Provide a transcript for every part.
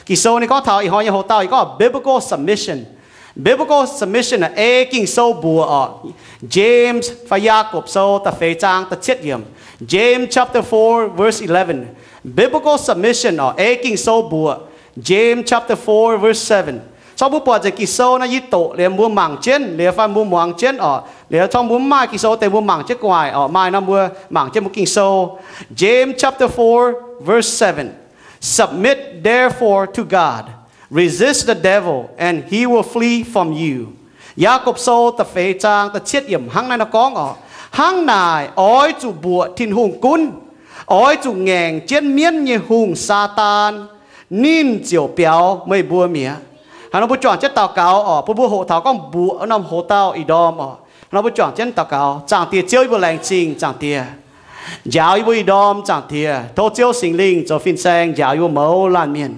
Ging-Sou ninh gorngv taux ih hnoi nyei hoc-dauh, yie gorngv biblical submission. Biblical submission naaic ei Ging-Sou mbuoqc oc. James fai Yaagorpc Sou da'feix zaang da'cietv yiemc. James chapter four verse eleven. Biblical submission oc, ei Ging-Sou mbuoqc. James chapter four verse seven. Cong mbuo buatc nzengc Ging-Sou naaiv yie doqc liuz mbuo mangc jienv liuz fai mbuo muangx jienv oc. Liuz cong mbuo mv maaih Ging-Sou deix mbuo mangc jienv gu'nguaaic oc. Maaih nor mbuo mangc jienv mbuo Ging-Sou. James chapter four verse seven. Submit therefore to God. Resist the devil, and he will flee from you. Yaagorpc Sou da'feix zaang da'cietv yiemc hnangv naaiv nor gorngv oc. Hnangv naaic oix zuqc mbuoqc Tin-Hungh gunv. Oix zuqc ngaengc jienv mienv nyei hungh, Saadaan, ninh ziouc biaux meih mbuo mi'aqv. Hnangv nor mbuo juangc jienv daux gaux oc, bun mbuo hoqc taux gorngv mbuoqc norm hoc-dauh ih ndorm oc. Hnangv nor mbuo juangc jienv daux gaux. Zaangc Diex Ziouv, yie mbuo laengz zingh Zaangc Diex njaaux yie mbuo ih ndorm, Zaangc Diex. Tov Ziouv Singx Lingh zoux fin-saeng njaaux yie mbuo mouz laanh mienh,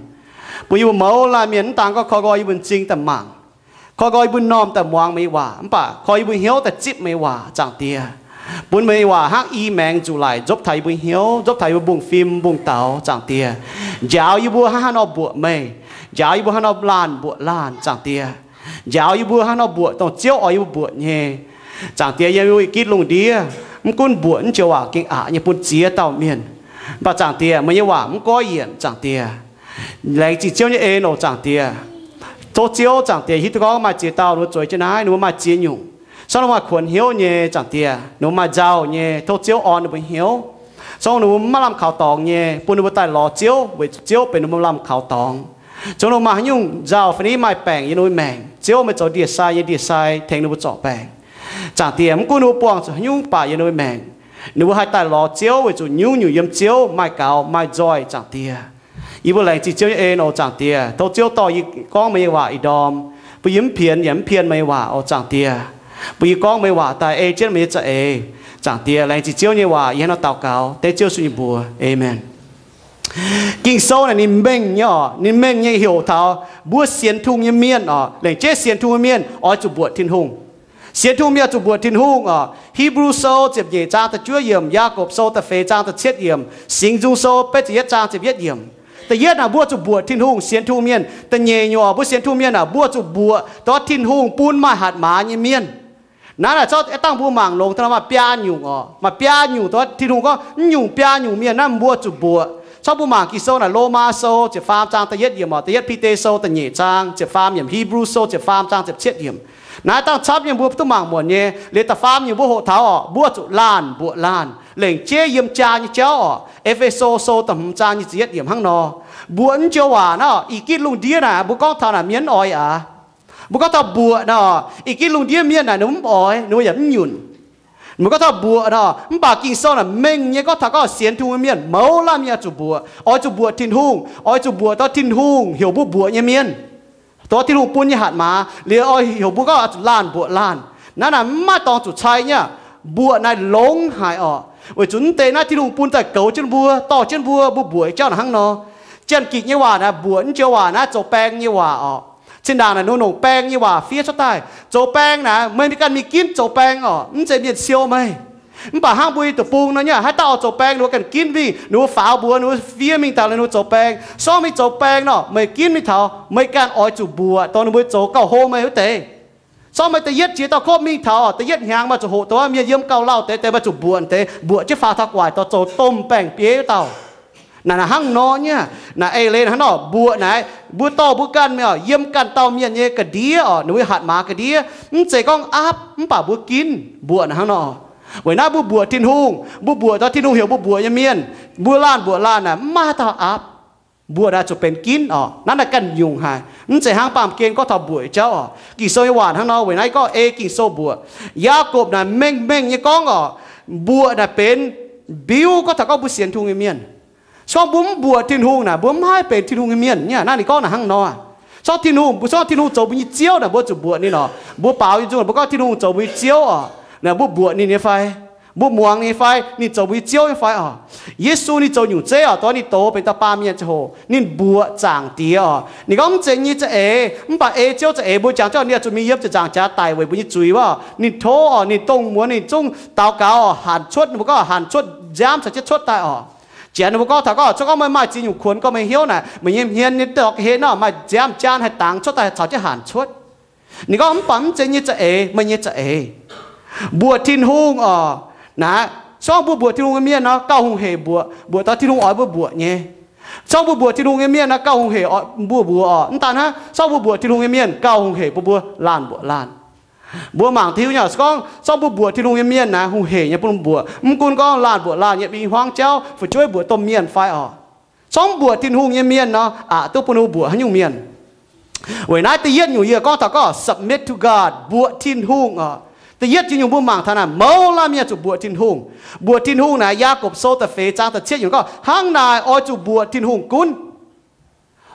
bun yie mbuo mouz laanh mienh mv daan gorngv koi nqoi yie mbuo m'zing daaih mangc, koi nqoi yie mbuo m'normh daaih muangx meih nyei waac, mv baac koi yie mbuo hnyouv daaih zipv meih nyei waac, Zaangc Diex. Bun meih nyei waac hnangv i maengx nzuqc laic nzopv taux yie mbuo hnyouv, nzopv taux yie mbuo mbungv fim mbungv daux, Zaangc Diex. Njaaux yie mbuo hnangv haaix nor mbuoqc meih. Njaaux yie mbuo hnangv haaix nor laanh mbuoqc laanh, Zaangc Diex. Njaaux yie mbuo hnangv haaix nor mbuoqc dongh Ziouv oix yie mbuo mbuoqc nyei. Zaangc Diex, yiem yie mbuo i gitv lungh ndiev, mv gunv mbuoqc naaiv joux waac gengh aqc nyei bun ziex dauh mienh, mv baac Zaangc Diex, meih nyei waac mv goiv yienc, Zaangc Diex. Laengz zingh Ziouv nyei en oc, Zaangc Diex. Tov Ziouv, Zaangc Diex, hiuv duqv gorngv maaih ziex dauh ninh mbuo zueiz jienv naaiv, ninh mbuo maaih ziex nyungc. Cong ninh mbuo maaih kuonx hnyouv nyei, Zaangc Diex, ninh mbuo maaih nzauh nyei, tov Ziouv orn ninh mbuo hnyouv. Cong ninh mbuo mv maaih lamh kaux dorngx nyei, bun ninh mbuo daaih lorz Ziouv, weic zuqc Ziouv benx ninh mbuo lamh kaux dorngx. Cong ninh mbuo maaih haaix nyungc nzauh fai ni maaih baengc yiem ninh mbuo maengc, Ziouv meih zoux ndie-sai nyei ndie-sai tengx ninh mbuo zorc baengc. Zaangc Diex, mv gunv ninh mbuo buangh zuqc haaix nyungc baac yiem ninh mbuo maengc, ninh mbuo haih daaih lorz Ziouv weic zuqc nyungc-nyungc yiem Ziouv maaih gaux maaih nzoih, Zaangc Diex. Yie mbuo laengz zingh Ziouv nyei en oc, Zaangc Diex. Tov Ziouv dorh yie gorngv meih nyei waac ih ndorm, bun yie mv pienx yaac mv pien meih nyei waac oc, Zaangc Diex. Bun yie gorngv meih nyei waac daaih ei jienv meih nyei za'eix, Zaangc Diex. Laengz zingh Ziouv nyei waac, yie hnangv nor daux gaux dengv Ziouv Yesu nyei mbuox. Aamen. Ging-Sou naaic ninh mengh nyei oc, ninh mengh nyei heuc taux mbuo sienx Tin-Hungh nyei mienh oc, lengc jeiv sienx Tin-Hungh nyei mienh oix zuqc mbuoqc Tin-Hungh. Sienx Tin-Hungh mienh oix zuqc mbuoqc Tin-Hungh oc. Hipv^lu Sou ziepc nyeic zaang da'juov yiemc, Yaagorpc Sou da'feix zaang da'cietv yiemc, Singx Nzung Sou betv ziepc yietv zaang ziepc yietv yiemc. Da'yietv naaic mbuo zuqc mbuoqc Tin-Hungh, sienx Tin-Hungh mienh. Da'nyeic nyungc oc, mbuo sienx Tin-Hungh mienh naaic mbuo zuqc mbuoqc dongh Tin-Hungh bun maaih hatc maaz nyei mienh. Naaiv naaic zorqv dangh mbuo mangc longx daaih maaih biaa nyungc oc, maaih biaa nyungc dongh Tin-Hungh gorngv mv nyungc biaa nyungc mienh naaiv mbuo zuqc mbuoqc. Cov mbuo mangc Ging-Sou naaic, Lomaa Sou ziepc faam zaang da'yietv yiemc oc, da'yietv Bide Sou da'nyeic zaang ziepc faam yiemc, Hipv^lu Sou ziepc faam zaang ziepc cietv yiemc. Naaiv dangh camv nyei mbuo duqv mangc muonc nyei. Liuz da'faam nyungc mbuo hoqc taux oc, mbuo zuqc laanh mbuoqc laanh, lengc jeiv yiem jaa nyei jauv oc. E^fe^so Sou da'hmz zaang nyic ziepc yietv yiemc hnangv nor. Mbuoqc naaiv joux waac naaiv oc, i gitv lungh ndiev naaic mbuo gorngv taux naaic mienh mv oix aqv. Mbuo gorngv taux mbuoqc naaic, i gitv lungh ndiev mienh naaic ninh mv oix, ninh mbuo yaac mv nyunc. Mbuo gorngv taux mbuoqc naaic, mv baac Ging-Sou naaic mengh nyei gorngv taux gorngv sienx Tin-Hungh nyei mienh mouz laanh mienh oix zuqc mbuoqc, oix zuqc mbuoqc Tin-Hungh, oix zuqc mbuoqc dongh Tin-Hungh heuc mbuo mbuoqc nyei mienh, dongh Tin-Hungh bun nyei hatc maaz. Liuz oix heuc mbuo gorngv oix zuqc laanh mbuoqc laanh. Naaiv naaic mv maaih dorngx zuqc cai nyei aqv. Mbuoqc naaic longx haic oc, weic zuqc mv deix naaiv Tin-Hungh bun daaih goux jienv mbuo, dorh jienv mbuo, mbuo mbuoqc nyei jauv naaic hnangv nor. Janx-Gikc nyei waac naaic mbuoqc naaiv joux waac naaiv zoux baeng nyei waac oc. Zinh ndaangc naaic ninh longc baeng nyei waac fiev cuotv daaih. Zoux baeng naaic meih mingh ganh mingh ginv zoux baeng oc, mv zeiz mienh siou meih. Mv baac hnangv mbuo nyei deic-bung nor nyei, haaix dauh oix zoux baeng ninh mbuo ganh ginv mingh, ninh mbuo faaux mbuox ninh mbuo fiev mingh daaih liuz ninh mbuo zoux baeng. Sorng mingh zoux baeng nor, meih ginv mingh taux meih ganh oix zuqc mbuoqc dongh ninh mbuo zoux gauh hlo meih wuov deix. Sorng meih da'yietv jiex dauh kov mingh taux da'yietv hnyangx maaih zuqc hoqc dongh mienh yiem gauh lauh deix, deix maaih zuqc mbuoqc deix, mbuoqc jienv faaux taux guaic dorh zoux domh baeng-biei wuov dauh. Naaic hnangv nor nyei. Naaic eix leiz hnangv nor, mbuoqc naaic mbuo dorh mbuo ganh mingh oc, yiem ganh dauh mienh nyei ga'ndiev oc, ninh mbuo hatc maaz ga'ndiev. Mv zeiz gorngv aapv, mv baac mbuo ginv mbuoqc naaic hnangv nor. Weic naaiv mbuo mbuoqc Tin-Hungh, mbuo mbuoqc dongh Tin-Hungh heuc mbuo mbuoqc nyei mienh. Mbuo laanh mbuoqc laanh naaic mv maaih haaix dauh aapv. Mbuoqc naaic zuqc benx ginv oc. Naaiv naaic ganh nyungc haic, mv zeiz hnangv baamh gen gorngv taux mbuoqc nyei jauv oc. Ging-Sou nyei waac hnangv nor, weic naaiv gorngv ei Ging-Sou mbuoqc. Yaagorpc naaic mengh mengh nyei gorngv oc, mbuoqc naaic benx mbiuv gorngv taux gorngv mbuo sienx Tin-Hungh nyei mienh. Se gorngv mbuo mv mbuoqc Tin-Hungh naaic, mbuo mv haih benx Tin-Hungh nyei mienh. Naaiv ninh gorngv naaic hnangv nor. Se gorngv Tin-Hungh, mbuo se gorngv Tin-Hungh zoux mbuo nyei Ziouv naaic, mbuo zuqc mbuoqc ninh oc. Mbuo baaux nyei nzung, mbuo gorngv Tin-Hungh zoux mbuo nyei Ziouv oc, naaic mbuo mbuoqc ninh nyei fai? Mbuo muangx ninh fai? Ninh zoux mbuo nyei Ziouv nyei fai oc? Yesu ninh zoux nyungc zeiv oc, dongh ninh doz benx dauh baamh mienh ziangh hoc ninh mbuoqc Zaangc Diex oc. Ninh gorngv mv zeiz nyei za'eix, mv baac ei Ziouv za'eix. Mbuo jangx jienv ninh oix zuqc mingh yiem ziepc nzaangc jaax daic weic mbuo nyei zuiz wuov. Ninh tov oc, ninh dongh muonz ninh zungv daux gaux oc, hanc cuotv, mbuo gorngv hanc cuotv nziaamv caux jienv cuotv daaih oc. Janx ninh mbuo gorngv taux gorngv, se gorngv meih maaih ziex nyungc kuonx gorngv meih hnyouv naaic, meih nyei hmien nyei dorngx heh nor maaih nziaamv-jaan haih dangx cuotv daaih caux jienv hanc cuotv. Ninh gorngv, mv baac mv zeiz nyei za'eix, meih nyei za'eix. Mbuoqc Tin-Hungh oc. Naaiv, se gorngv mbuo mbuoqc Tin-Hungh nyei mienh nor, gauh hungh hec mbuoqc, mbuoqc taux Tin-Hungh oix mbuo mbuoqc nyei. Se gorngv mbuo mbuoqc Tin-Hungh nyei mienh nor, gauh hungh hec oix mbuo mbuoqc oc. Mv daan hnangv, se gorngv mbuo mbuoqc Tin-Hungh nyei mienh, gauh hungh hec bun mbuo laanh mbuoqc laanh. Mbuo mangc Tin-Hungh nyei, se gorngv, se gorngv mbuo mbuoqc Tin-Hungh nyei mienh naaic, hungh hec nyei bun mbuoqc. Mv gunv gorngv laanh mbuoqc laanh, yiem i hmuangv jauv fu'jueiv mbuoqc domh mienh fai oc. Se gorngv mbuoqc Tin-Hungh nyei mienh nor, aqc duqv bun ninh mbuoqc haaix nyungc mienh. Weic naaiv da'yietv nyungc yie gorngv taux gorngv submit to God, mbuoqc Tin-Hungh oc. Da'yietv nyungc mbuo mangc taux naaic, mouz laanh mienh zuqc mbuoqc Tin-Hungh. Mbuoqc Tin-Hungh naaic, Yaagorpc Sou da'feix zaang da'cietv yiemc gorngv, hnangv naaic oix zuqc mbuoqc Tin-Hungh gunv.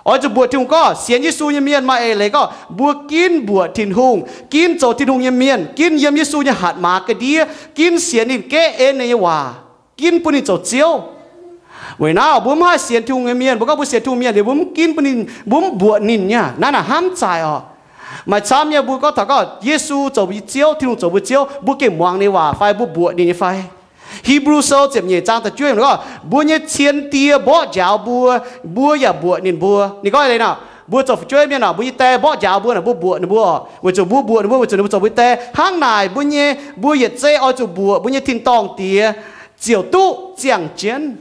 Oix zuqc mbuoqc Tin-Hungh gorngv, sienx Yesu nyei mienh maaih eix leiz gorngv mbuo ginv mbuoqc Tin-Hungh, ginv zoux Tin-Hungh nyei mienh, ginv yiem Yesu nyei hatc maaz ga'ndiev, ginv sienx ninh, gaeqv en ninh nyei waac, ginv bun ninh zoux Ziouv. Weic naaiv mbuo mv haih sienx Tin-Hungh nyei mienh, mbuo gorngv mbuo sienx Tin-Hungh mienh liuz mbuo mv ginv bun ninh, mbuo mv mbuoqc ninh nyei, naaiv naaic hnamv zaaic oc. Maaih camv nyei mbuo gorngv taux gorngv Yesu zoux mbuo nyei Ziouv, Tin-Hungh zoux mbuo Ziouv, mbuo gengh muangx ninh waac fai mbuo mbuoqc ninh nyei fai? Hipv^lu Sou ziepc nyeic zaang da'juov yiemc gorngv, mbuo nyei cien die mborqv njaaux mbuo, mbuo yaac mbuoqc ninh mbuo. Ninh gorngv eix leiz nor, mbuo zoux fu'jueiv mienh oc, mbuo nyei die mborqv njaaux mbuo naaic, mbuo mbuoqc ninh mbuo oc, weic zuqc mbuo mbuoqc ninh mbuo, weic zuqc ninh mbuo zoux mbuo die. Hnangv naaic mbuo nyei, mbuo yietc zeiv oix zuqc mbuoqc mbuo nyei tin-dorngh Diex ziouc duqv ziangh jienv.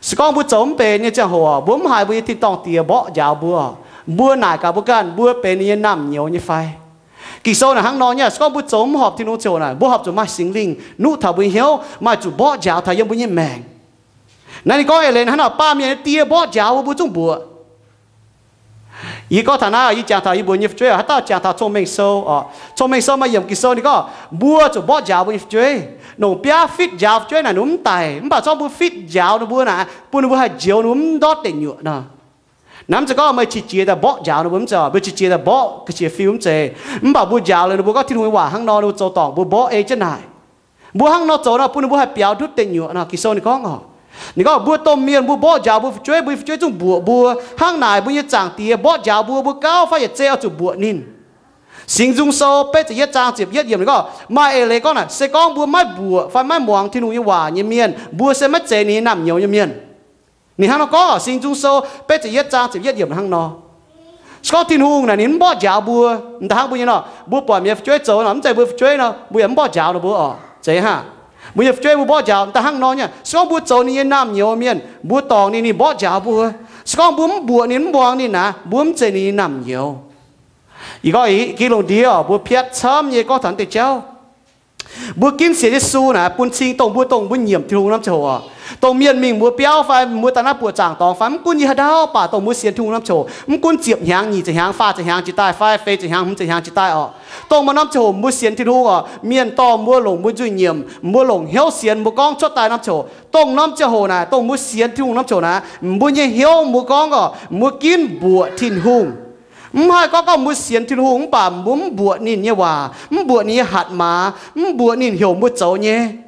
Se gorngv mbuo zoux mv benx nyei ziangh hoc, mbuo mv haiz mbuo nyei tin-dorngh Diex mborqv njaaux mbuo. Mbuo naaic gaax mbuo ganh, mbuo benx ninh nyei naamh nyouz nyei fai? Ging-Sou naaic hnangv nor nyei, se gorngv mbuo zoux mv horpc Tin-Hungh ziangh hoc naaic, mbuo horpc zuqc maaih Singx Lingh nuqv taux mbuo nyei hnyouv, maaih zuqc mborqv njaaux taux yiem mbuo nyei maengc. Naaiv ninh gorngv eix leiz hnangv nor, baamh mienh nyei die mborqv njaaux mbuo, mbuo zungv mbuoqc. Yie gorngv taux naaiv, yie jangx taux yie mbuo nyei fu'jueiv, haaix dauh jangx taux Cong-Mengh Sou oc. Cong-Mengh Sou maaih yiemc Ging-Sou ninh gorngv mbuo zuqc mborqv njaaux mbuo nyei fu'jueiv. Nongc biaav fitv njaaux fu'jueiv naaic ninh mv daic, mv baac se gorngv mbuo fitv njaaux ninh mbuo naaic, bun ninh mbuo haih njoux ninh mbuo mv ndortv deic nyuoqc nor. Naaiv mv zeiz gorngv meih qiex jiez daaih mborqv njaaux ninh mbuo, mv zeiz oc, meih qiex jiez daaih mborqv ga'qiex fiu, mv zeiz. Mv baac mbuo njaaux liuz ninh mbuo gorngv Tin-Hungh nyei waac hnangv nor, ninh mbuo zoux dorngc mbuo mborqv ei jienv naaic. Mbuo hnangv nor zoux nor, bun ninh mbuo haih biaux ndutv deic nyuoqc nor. Ging-Sou ninh gorngv oc, ninh gorngv mbuo domh mienh mbuo mborqv njaaux mbuo fu'jueiv, mbuo nyei fu'jueiv zungv mbuoqc mbuo. Hnangv naaic mbuo nyei zaangc Diex mborqv njaaux mbuo, mbuo gauh fai yietc zeiv oix zuqc mbuoqc ninh. Singx Nzung Sou betv ziepc yietv zaang ziepc yietv yiemc ninh gorngv, maaih eix leiz gorngv naaic, se gorngv mbuo maiv mbuoqc fai maiv muangx Tin-Hungh nyei waac nyei mienh, mbuo se maiv zeiz ninh nyei naamh nyouz nyei mienh. Ninh hnangv nor gorngv oc, Singx Nzung Sou betv ziepc yietv zaang ziepc yietv yiemc hnangv nor. Se gorngv Tin-Hungh naaic ninh mv mborqv njaaux mbuo, da'hnangv mbuo nyei nor, mbuo buatc mienh fu'jueiv zoux nor, mv zeiz mbuo fu'jueiv nor, mbuo yaac mv mborqv njaaux ninh mbuo oc, zeiz hnangv. Mbuo nyei fu'jueiv mbuo mborqv njaaux da'hnangv nor nyei. Se gorngv mbuo zoux ninh nyei naamh nyouz mienh, mbuo dorngc ninh, ninh mborqv njaaux mbuo. Se gorngv mbuo mv mbuoqc ninh, mv muangx ninh naaic, mbuo mv zeiz ninh nyei naamh nyouz. Ih gorngv i gin lungh ndiev oc, mbuo piatv camv nyei gorngv taux deix jauv. Mbuo ginv sienx Yesu naaic bun cing dongh mbuo, dongh mbuo nyiemc Tin-Hungh norm ziangh hoc oc. Dongh mienh mingh mbuo biauv fai mbuo daaih naaiv buoqc zaangc dorngx fai mv gunv yie haaix ndau, mv baac dongh mbuo sienx Tin-Hungh norm ziangh hoc, mv gunv ziepc hnyangx, nyic ziepc hnyangx, faah ziepc hnyangx jiex daaih fai feix ziepc hnyangx, hmz ziepc hnyangx jiex daaih oc, dongh maaih norm ziangh hoc mbuo sienx Tin-Hungh oc, mienh dorh mbuo longc mbuo nzuih nyiemc, mbuo longc hnyouv sienx mbuo gorngv cuotv daaih norm ziangh hoc, dongh norm ziangh hoc naaic, dongh mbuo sienx Tin-Hungh norm ziangh hoc naaic, mbuo nyei hnyouv mbuo gorngv oc, mbuo ginv mbuoqc Tin-Hungh. Mv haih gorngv gorngv mbuo sienx Tin-Hungh mv baac mbuo mv mbuoqc ninh nyei waac, mv mbuoqc ninh nyei hatc maaz, mv mbuoqc ninh heuc mbuo zoux nyei.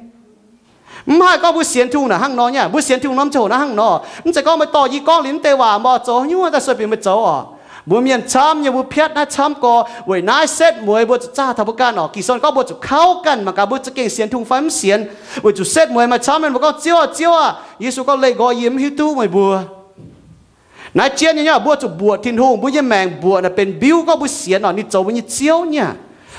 Mv haih gorngv mbuo sienx Tin-Hungh naaic hnangv nor nyei. Mbuo sienx Tin-Hungh norm ziangh hoc naaiv hnangv nor. Mv zeiz gorngv meih dorh yie gorngv liuz mv deix waac mbuo zoux haaix nyungc daaih sueih bieqc meih zoux oc. Mbuo mienh camv nyei, mbuo piatv naaiv camv gorx. Weic naaiv setv mueiz mbuo zuqc zaah taux mbuo ganh oc. Ging-Sou gorngv mbuo zuqc kauv ganh mangc gaax mbuo za'gengh sienx Tin-Hungh fai mv sienx. Weic zuqc setv mueiz maaih camv mienh mbuo gorngv, Ziouv aah, Ziouv aah! Yesu gorngv, Leih nqoi yie, mv hiuv duqv meih mbuo. Naaiv jienv nyei, mbuo zuqc mbuoqc Tin-Hungh, mbuo nyei maengc mbuoqc naaic benx mbiuv gorngv mbuo sienx oc, ninh zoux mbuo nyei Ziouv nyei.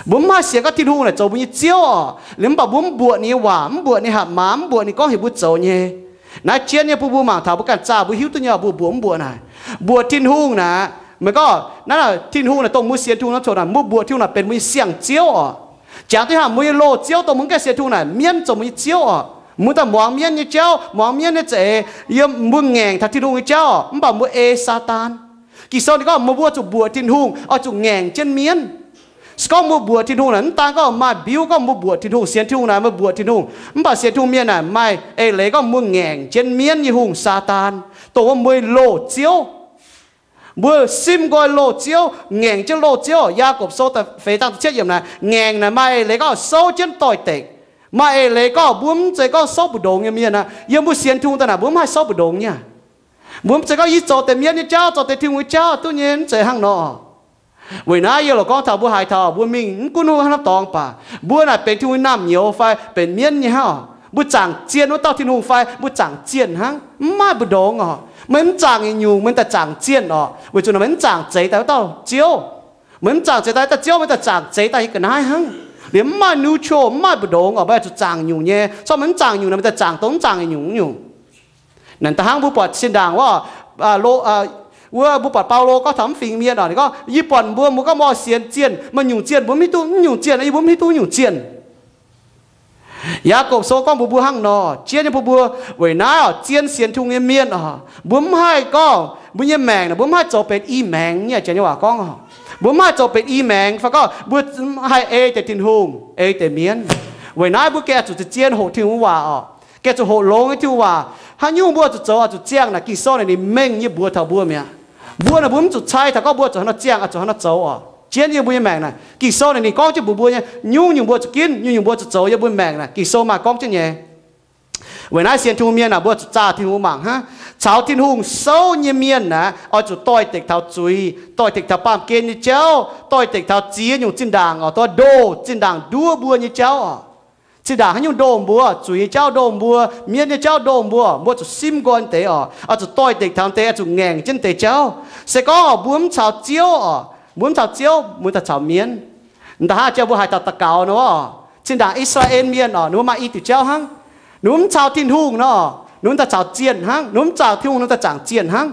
Mbuo mv haih sienx gorngv Tin-Hungh naaic zoux mbuo nyei Ziouv oc, liuz mv baac mbuo mv mbuoqc ninh nyei waac, mv mbuoqc ninh hatc maaz, mv mbuoqc ninh gorngv heuc mbuo zoux nyei. Naaiv jienv nyei bun mbuo mangc taux mbuo ganh zaah mbuo hiuv duqv nyei oc, mbuo mbuoqc mv mbuoqc naaic. Mbuoqc Tin-Hungh naaic, meih gorngv naaiv Tin-Hungh naaic dongh mbuo sienx Tin-Hungh norm ziangh hoc naaic, mbuo mbuoqc Tin-Hungh naaic benx mbuo nyei siang-Ziouv oc. Jangx duqv hnangv mbuo nyei loz-ziouv dongh mbuo mv gaengh sienx Tin-Hungh naaic, mienv zoux mbuo nyei ziouv oc. Mbuo daaih muangx mienv nyei jauv, muangx mienv nyei za'eix, yiem mbuo ngaengc taux Tin-Hungh nyei jauv oc, mv baac mbuo ei Saadaan. Ging-Sou ninh gorngv mbuo zuqc mbuoqc Tin-Hungh, oix zuqc ngaengc jienv mienv. Se gorngv mbuo mbuoqc Tin-Hungh naaic, mv daan gorngv maaih mbiuv gorngv mbuo mbuoqc Tin-Hungh, sienx Tin-Hungh naaic meih mbuoqc Tin-Hungh, mv baac sienx Tin-Hungh mienh naaic maaih eix leiz gorngv mbuo ngaengc jienv mienv nyei hungh, Saadaan, dongh wuov mbuo nyei loz-ziouv. Mbuo simv nqoi loz-ziouv, ngaengc jienv loz-ziouv. Yaagorpc Sou da'feix zaang da'cietv yiemc naaic, ngaengc naaic maaih eix leiz gorngv souv jienv doix-dekc. Maaih eix leiz gorngv mbuo mv zeiz gorngv souv mbu'ndongx nyei mienh aqv. Yiem mbuo sienx Tin-Hungh daaih naaic, mbuo mv haih souv mbu'ndongx nyei. Mbuo mv zeiz gorngv yie zoux deix mienv nyei jauv, zoux deix Tin-Hungh nyei jauv duqv nyei, mv zeiz hnangv nor. Weic naaiv yie loc gorngv taux mbuo haaix taux mbuo mingh mv gunv hnangv haaix norm dorngx baac, mbuo naaic benx Tin-Hungh nyei naamh nyouz fai benx mienv nyei hnangv oc. Mbuo zaangc zienh wuov dauh Tin-Hungh fai mbuo zaangc zienh hnangv? Mv maaih mbu'ndongx oc. Meih mv zaangc yietc nyungc, meih daaih zaangc zienh oc, weic zuqc meih mv zaangc zeix daaih wuov dauh Ziouv. Meih mv zaangc zeix daaih wuov dauh Ziouv, meih daaih zaangc zeix daaih yiem ga'naaiv hnangv. Liemh mv maaih neutral, mv maaih mbu'ndongx oc. Meih zuqc zaangc nyungc nyei. Corc meih mv zaangc nyungc naaic, meih daaih zaangc dongh mv zaangc yietc nyungc nyungc. Naaic da'hnangv mbuo buatc zinh ndaangc wuov, wuov mbuo buatc Baulo gorngv taux mv fingx mienh oc, ninh gorngv, yie buatc mbuo, mbuo gorngv mbuo oix sienx zienh, maaih nyungc zienh mbuo mv hiuv duqv, nyungc zienh yie mbuo mv hiuv duqv nyungc zienh. Yaagorpc Sou gorngv mbuox mbuo hnangv nor, jienv nyei bun mbuo, weic naaiv oc, zien sienx Tin-Hungh nyei mienh oc, mbuo mv haih gorngv mbuo nyei maengc naaic, mbuo mv haih zoux benx i maengx nyei, Janx nyei waac gorngv oc. Mbuo mv haih zoux benx i maengx fai gorngv mbuo haih ei deix Tin-Hungh, ei deix mienv. Weic naaiv mbuo gengh zuqc zien hoqc Tin-Hungh waac oc, gengh zuqc hoqc longx nyei Tin-Hungh waac. Haaix nyungc mbuo zuqc zoux, oix zuqc ziangh naaic Ging-Sou naaic ninh mengh nyei mbuox taux mbuo mi'aqv. Mbuo naaic mbuo mv zuqc cai taux gorngv mbuo zuqc haaix nor ziangh, zuqc haaix nor zoux oc. Jienv yie mbuo nyei maengc naaic, Ging-Sou naaic ninh gorngv jienv mbuox mbuo nyei, nyungc-nyungc mbuo zuqc ginv, nyungc-nyungc mbuo zuqc zoux yiem mbuo maengc naaic, Ging-Sou maaih gorngv jienv nyei. Weic naaiv sienx Tin-Hungh mienh naaic, mbuo zuqc zaah Tin-Hungh mangc hnangv. Caux Tin-Hungh souv nyei mienh naaic, oix zuqc doix-dekc taux zuiz, doix-dekc taux baamh gen nyei jauv, doix-dekc taux ziex nyungc zinh ndaangc oc, doix-dekc ndoh zinh ndaangc nduov mbuo nyei jauv oc. Zinh ndaangc haaix nyungc ndoh mbuo, zuiz nyei jauv ndoh mbuo, mienv nyei jauv ndoh mbuo, mbuo zuqc simv nqoi deix oc. Oix zuqc doix-dekc taux deix, oix zuqc ngaengc jienv deix jauv. Se gorngv oc, mbuo mv caux Ziouv oc, mbuo mv caux Ziouv, mbuo daaih caux mienv. Da'hnangv jauv mbuo haaix dauh daux gaux nor, zinh ndaangc I^saa^laa^en Mienh oc, ninh mbuo maaih i diuc jauv hnangv. Ninh mbuo mv caux Tin-Hungh nor, ninh mbuo daaih caux zienh hnangv. Ninh mv zaangc Tin-Hungh, ninh daaih zaangc zienh hnangv.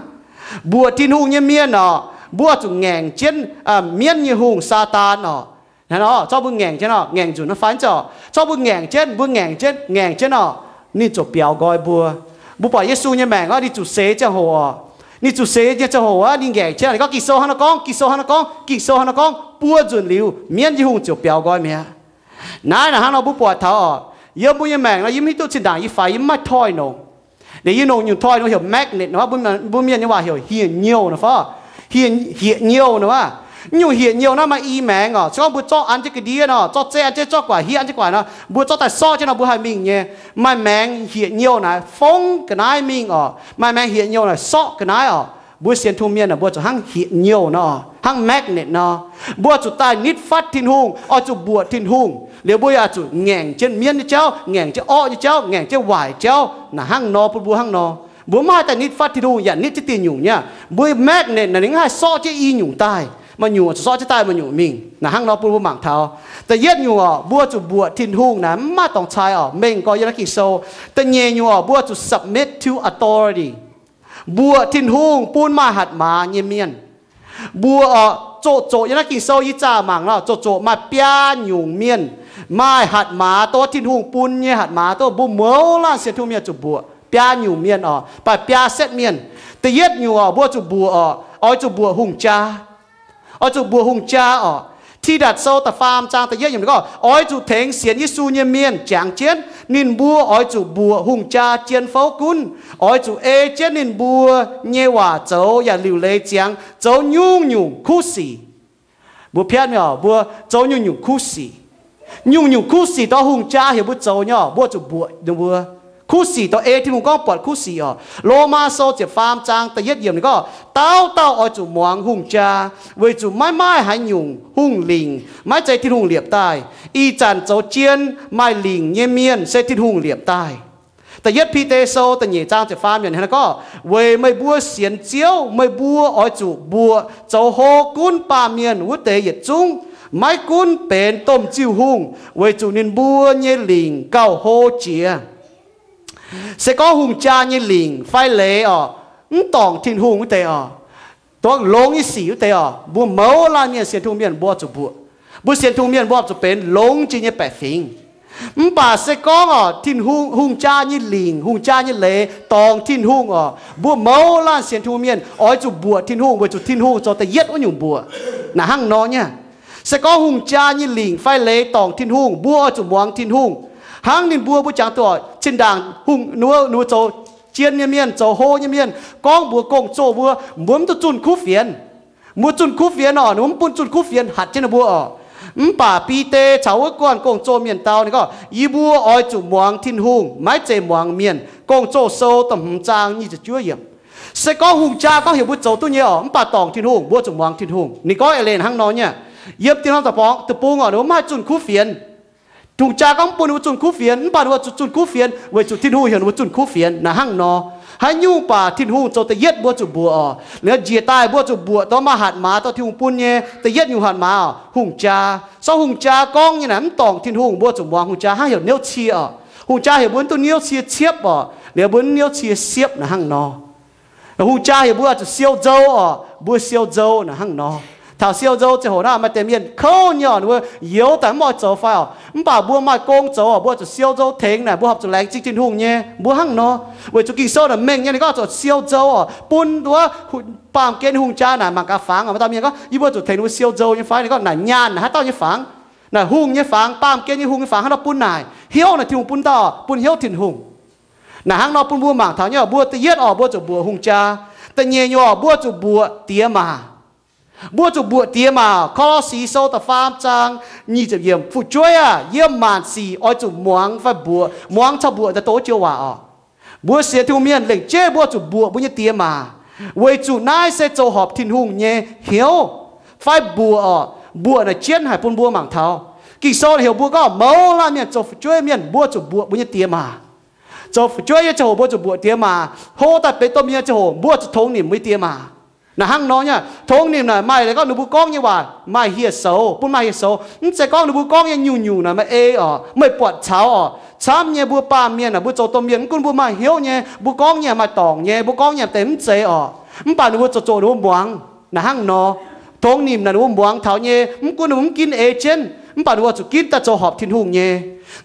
Mbuoqc Tin-Hungh nyei mienh oc, mbuo zuqc ngaengc jienv mienv nyei hungh, Saadaan oc. Hnangv nor, zorqv mbuo ngaengc jienv oc, ngaengc nzunc naaiv fai zorqv, zorqv mbuo ngaengc jienv, mbuo ngaengc jienv, ngaengc jienv oc, ninh ziouc biaux nqoi mbuo. Mbuo buatc Yesu nyei maengc oc, ninh zuqc seix ziangh hoc oc, ninh zuqc seix nyei ziangh hoc aqv, ninh ngaengc jienv, ninh gorngv, Ging-Sou hnangv naaiv gorngv, Ging-Sou hnangv naaiv gorngv, Ging-Sou hnangv naaiv gorngv, buo nzunc liuz mienv nyei hungh ziouc biaux nqoi mi'aqv. Naaiv naaic hnangv nor mbuo buatc taux oc, yiem mbuo nyei maengc nor, yie mv hiuv duqv zinh ndaangc yie faix yie mv maaih toi nongc. Liuz yie nongc nyungc toi nor heuc magnet nor, mbuo mienh nyei waac heuc hieh nyouh nor fai, hieh nyouh nor aqv. Nyungc hieh nyouh naaiv maaih i maengx oc. Se gorngv mbuo zorqv an jienv ga'ndiev nor, zorqv zeiv an jienv, zorqv guaax hiev an jienv guaax nor, mbuo zorqv daaih sorqv jienv nor, mbuo haih mingh nyei. Maaih maengx hieh nyouh naaic fongv ga'naaiv mingh oc. Maaih maengx hieh nyouh naaic sorqv ga'naaiv oc. Mbuo sienx Tin-Hungh mienh aah, mbuo zuqc hnangv hieh nyouh nor, hnangv magnet nor. Mbuo zuqc daaih nitv fatv Tin-Hungh, oix zuqc mbuoqc Tin-Hungh. Liuz mbuo yaac zuqc ngaengc jienv mienv nyei jauv, ngaengc jienv orqv nyei jauv, ngaengc jienv waaic jauv. Naaic hnangv nor bun mbuo hnangv nor. Mbuo mv haih daaih nitv fatv Tin-Hungh yaac nitv jienv dieh nyungc nyei. Mbuo magnet naaic ninh mv haih sorqv jienv i nyungc daaih. Maaih nyungc oix zuqc sorqv jienv daaih maaih nyungc mingh. Naaic hnangv nor bun mbuo mangc taux. Da'yietv nyungc oc, mbuo zuqc mbuoqc Tin-Hungh naaic mv maaih dorngx cai oc, mengh gorx yiem naaiv Ging-Sou. Da'nyeic nyungc oc, mbuo zuqc submit to authority. Mbuoqc Tin-Hungh bun maaih hatc maaz nyei mienh. Mbuo oc, zoqc zoqc yiem naaiv Ging-Sou yie zaah mangc nor, zoqc zoqc maaih biaa nyungc mienh, maaih hatc maaz, dongh Tin-Hungh bun nyei hatc maaz, dongh mbuo mouz laanh sienx Tin-Hungh mienh zuqc mbuoqc. Biaa nyungc mienh oc, baac biaa setv mienh. Da'yietv nyungc oc, mbuo zuqc mbuoqc oc, oix zuqc mbuoqc hungh jaa. Oix zuqc mbuoqc hungh jaa oc. Tidatc Sou da'faam zaang da'yietv yiemc ninh gorngv, oix zuqc tengx sienx Yesu nyei mienh jangx jienv ninh mbuo oix zuqc mbuoqc hungh jaa jien fouv gunv, oix zuqc ei jienv ninh mbuo nyei waac zoux yaac liuc leiz ziangx zoux nyungc-nyungc kuv sic. Mbuo piatv mingh oc, mbuo zoux nyungc-nyungc kuv sic. Nyungc-nyungc kuv sic dongh hungh jaa heuc mbuo zoux nyei oc, mbuo zuqc mbuoqc ninh mbuo. Kuv sic dongh ei Tin-Hungh gorngv buatc kuv sic oc. Lomaa Sou ziepc faam zaang da'yietv yiemc ninh gorngv, dauh dauh oix zuqc muangx hungh jaa, weic zuqc maiv maaih haaix nyungc hungh lingc maiv zeiz Tin-Hungh liepc daaih. Ih zanc zoux jien maaih lingc nyei mienh se Tin-Hungh liepc daaih. Da'yietv Bide Sou da'nyeic zaang ziepc faam yiemc hnangv naaiv gorngv, weic meih mbuo sienx Ziouv, meih mbuo oix zuqc mbuoqc zoux hlo gunv baamh mienh wuov deix yietc zungv, maiv gunv benx domh ziuh hungh, weic zuqc ninh mbuo nyei lingc gauh hlo jiex. Se gorngv hungh jaa nyei lingc fai leiz oc, mv dorngc Tin-Hungh wuov deix oc, dongh longx nyei sic wuov deix oc, mbuo mouz laanh mienh sienx Tin-Hungh mienh mbuo zuqc mbuoqc. Mbuo sienx Tin-Hungh mienh mbuo zuqc benx longx jiex nyei baeqc fingx. Mv baac se gorngv oc, Tin-Hungh, hungh jaa nyei lingc, hungh jaa nyei leiz dorngc Tin-Hungh oc, mbuo mouz laanh sienx Tin-Hungh mienh oix zuqc mbuoqc Tin-Hungh weic zuqc Tin-Hungh zoux da'yietv wuov nyungc mbuoqc. Naaic hnangv nor nyei. Se gorngv hungh jaa nyei lingc fai leiz dorngc Tin-Hungh, mbuo oix zuqc muangx Tin-Hungh. Hnangv ninh mbuo, mbuo jangx duqv oc, zinh ndaangc hungh, ninh mbuo, ninh mbuo zoux jien nyei mienh, zoux hlo nyei mienh gorngv mbuox gong-zoh mbuo, mbuo mv duqv zunh kuv fienx. Mbuo zunh kuv fienx oc, ninh mbuo mv bun zunh kuv fienx hatc jienv ninh mbuo oc. Mv baac Bide caux wuov guanh gong-zoh mienh dau ninh gorngv, yie mbuo oix zuqc muangx Tin-Hungh, maiv zeiz muangx mienh. Gong-Zoh Sou da'hmz zaang nyic ziepc juov yiemc. Se gorngv hungh jaa gorngv heuc mbuo zoux duqv nyei oc, mv baac dorngc Tin-Hungh, mbuo zuqc muangx Tin-Hungh. Ninh gorngv eix leiz hnangv nor nyei. Yiem dieh norm deic-bung oc, ninh mbuo mv haih zunh kuv fienx. Hungh jaa gorngv mv bun ninh mbuo zunh kuv fienx, mv baac ninh mbuo zuqc zunh kuv fienx weic zuqc Tin-Hungh heuc ninh mbuo zunh kuv fienx naaic hnangv nor. Haaix nyungc baac Tin-Hungh zoux da'yietv mbuo zuqc mbuoqc oc. Liuz njiec daaih mbuo zuqc mbuoqc dongh maaih hatc maaz dongh Tin-Hungh bun nyei da'yietv nyungc hatc maaz oc, hungh jaa. Sortv hungh jaa gorngv nyei naaic mv dorngc Tin-Hungh, mbuo zuqc muangx hungh jaa hnangv heuc niouv cie oc. Hungh jaa heuc mbuo mv duqv niouv cie ciepv oc, liuz mbuo mv niouv cie siepv naaic hnangv nor. Hungh jaa heuc mbuo zuqc siou nzou oc, mbuo siou nzou naaic hnangv nor. Taux siou nzou ziangh hoc naaic maaih deix mienh kouv nyei oc, ninh mbuo youz daaih mv oix zoux fai oc. Mv baac mbuo maaih gong zoux oc, mbuo zuqc siou nzou tengx naaic, mbuo horpc zuqc laengz zingh Tin-Hungh nyei, mbuo hnangv nor. Weic zuqc Ging-Sou naaic mengh nyei, ninh gorngv zuqc siou nzou oc, bun nduov baamh gen hungh jaa naaic mangc gaax fangx oc. Maaih dauh mienh gorngv, yie mbuo zuqc tengx ninh mbuo siou nzou nyei fai? Ninh gorngv naaic nyaanh naaic haaix dauh nyei fangx? Naaic hungh nyei fangx, baamh gen nyei hungh nyei fangx, haaix dauh bun naaic? Hnyouv naaic Tin-Hungh bun dauh, bun hnyouv Tin-Hungh. Naaic hnangv nor bun mbuo mangc taux nyei, mbuo da'yietv oc, mbuo zuqc mbuoqc hungh jaa. Da'nyeic nyungc oc, mbuo zuqc mbuoqc diex maac. Mbuo zuqc mbuoqc diex maac. Ko^lo^si Sou da'faam zaang nyic ziepc yiemc, Fu'jueiv aah! Yiem maanc sic oix zuqc muangx fai mbuoqc, muangx caux mbuoqc daaih doqc joux waac oc. Mbuo sienx Tin-Hungh mienh lengc jeiv mbuo zuqc mbuoqc mbuo nyei diex maac, weic zuqc naaiv se zoux horpc Tin-Hungh nyei hnyouv fai mbuoqc oc. Mbuoqc naaic jienv haic bun mbuo mangc taux. Ging-Sou naaic heuc mbuo gorngv mouz laanh mienh zoux fu'jueiv mienh mbuo zuqc mbuoqc mbuo nyei diex maac. Zoux fu'jueiv nyei ziangh hoc mbuo zuqc mbuoqc diex maac. Hlo daaih benx domh mienh ziangh hoc mbuo zuqc tongx nimc mbuo nyei diex maac. Naaic hnangv nor nyei, tongx nimc naaic maaih leiz gorngv ninh mbuo gorngv nyei waac maaih hieh soux, bun maaih hieh soux. Mv zeiz gorngv ninh mbuo gorngv nyei nyungc-nyungc naaic maaih ei oc, meih buatc caux oc. Camv nyei mbuo baamh mienh naaic mbuo zoux domh mienh mv gunv mbuo maaih hnyouv nyei, mbuo gorngv nyei maaih dorngc nyei, mbuo gorngv nyei deix mv zeiz oc. Mv baac ninh mbuo zoux zoqc ninh mbuo muangx. Naaic hnangv nor, tongx nimc naaic ninh mbuo muangx taux nyei, mv gunv ninh mbuo mv ginv ei jienv, mv baac ninh mbuo zuqc ginv daaih zoux horpc Tin-Hungh nyei.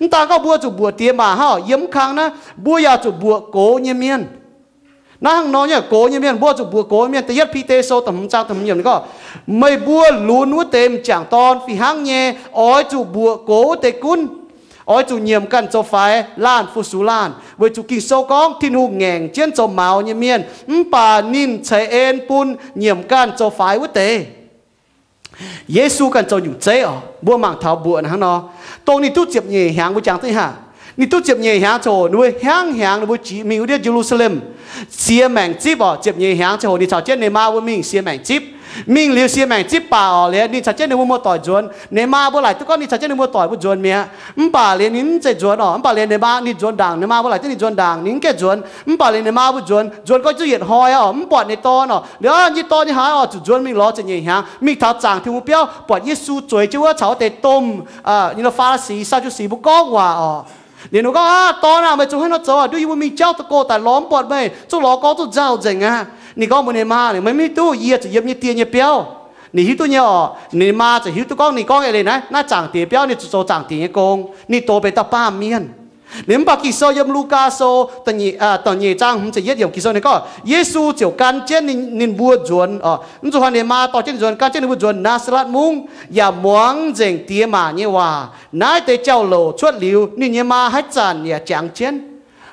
Mv daaih gorngv mbuo zuqc mbuoqc diex maac hnangv, yiem mv kang naaiv mbuo yaac zuqc mbuoqc gox nyei mienh. Naaiv hnangv nor nyei, gox nyei mienh, mbuo zuqc mbuoqc gox nyei mienh. Da'yietv Bide Sou da'hmz zaang da'hmz yiemc ninh gorngv, meih mbuo lunx wuov deix m'jangc dorn fih hnangv nyei oix zuqc mbuoqc gox wuov deix gunv. Oix zuqc nyiemc ganh zoux faix laanh fu-sux laanh, weic zuqc Ging-Sou gorngv Tin-Hungh ngaengc jienv zoux maux nyei mienh, mv baac ninh ceix en bun nyiemc ganh zoux faix wuov deix. Yesu ganh zoux nyungc zeiv oc. Mbuo mangc taux mbuoqc naaic hnangv nor, dongh ninh duqv ziepc nyeic hnyangx mbuo jangx duqv haah. Ninh duqv ziepc nyeic hnyangx ziangh hoc ninh mbuo hiaangx hnyangx ninh mbuo jiex mingh wuov ndiev Ye^lu^saa^lem sie maengc zipv oc. Ziepc nyeic hnyangx ziangh hoc ninh caux jienv ninh maa mbuo mingh sie maengc zipv. Mingh liuz sie maengc zipv baac oc, liuz ninh caux jienv ninh mbuo muoz-doic nzuonx. Ninh maa mbuo laaic duqv gorngv ninh caux jienv ninh muoz-doic mbuo nzuonx mi'aqv. Mv baac liuz ninh mv zeiz nzuonx oc. Mv baac liuz ninh maa ninh nzuonx ndaangc, ninh maa mbuo laaic duqv ninh nzuonx ndaangc, ninh mv gaengh nzuonx. Mv baac liuz ninh maa mbuo nzuonx, nzuonx gorngv zuqc yietc hnoi oc, mv buatc ninh dorn oc. Liuz nyei dorn nyei haaix oc, zuqc nzuonx mingh lorz ziepc nyeic hnyangx, mingh taux zaangc Tin-Hungh biauv, buatc Yesu zueiz jienv wuov caux wuov deix domh, nyei nor Faa^li^si, Saa^ndu^si mbuo gorngv waac oc. Liuz ninh gorngv, Aav, dorn aah! Meih zungv haaix nor zoux? Duqv yie mbuo mingh jauv da'gorh daaih lorz mv buatc meih, zungv lorz gorngv zungv nzauh nzengc aqv. Ninh gorngv mbuox ninh maa, Meih mv hiuv duqv yie zuqc yiem nyei die nyei biauv. Ninh hiuv duqv nyei oc. Ninh maa ziouc hiuv duqv gorngv ninh gorngv eix leiz naaiv, naaiv zaangc diex biauv ninh zuqc zoux zaangc diex nyei gong. Ninh dox benx dauh baamh mienh. Liuz mv baac Ging-Sou yiem Lugaa Sou da'nyeic zaang hmz ziepc yietv yiemc Ging-Sou ninh gorngv, Yesu ziouc gan jienv ninh mbuo nzuonx oc. Mv zuqc hnoi ninh maa dorh jienv ninh nzuonx, gan jienv ninh mbuo nzuonx Naa^saa^letv Mungv, yaac muangx nzengc diex maac nyei waac. Naaiv deix jauv-louc cuotv liuz, ninh nyei maa haaix zanc yaac jangx jienv.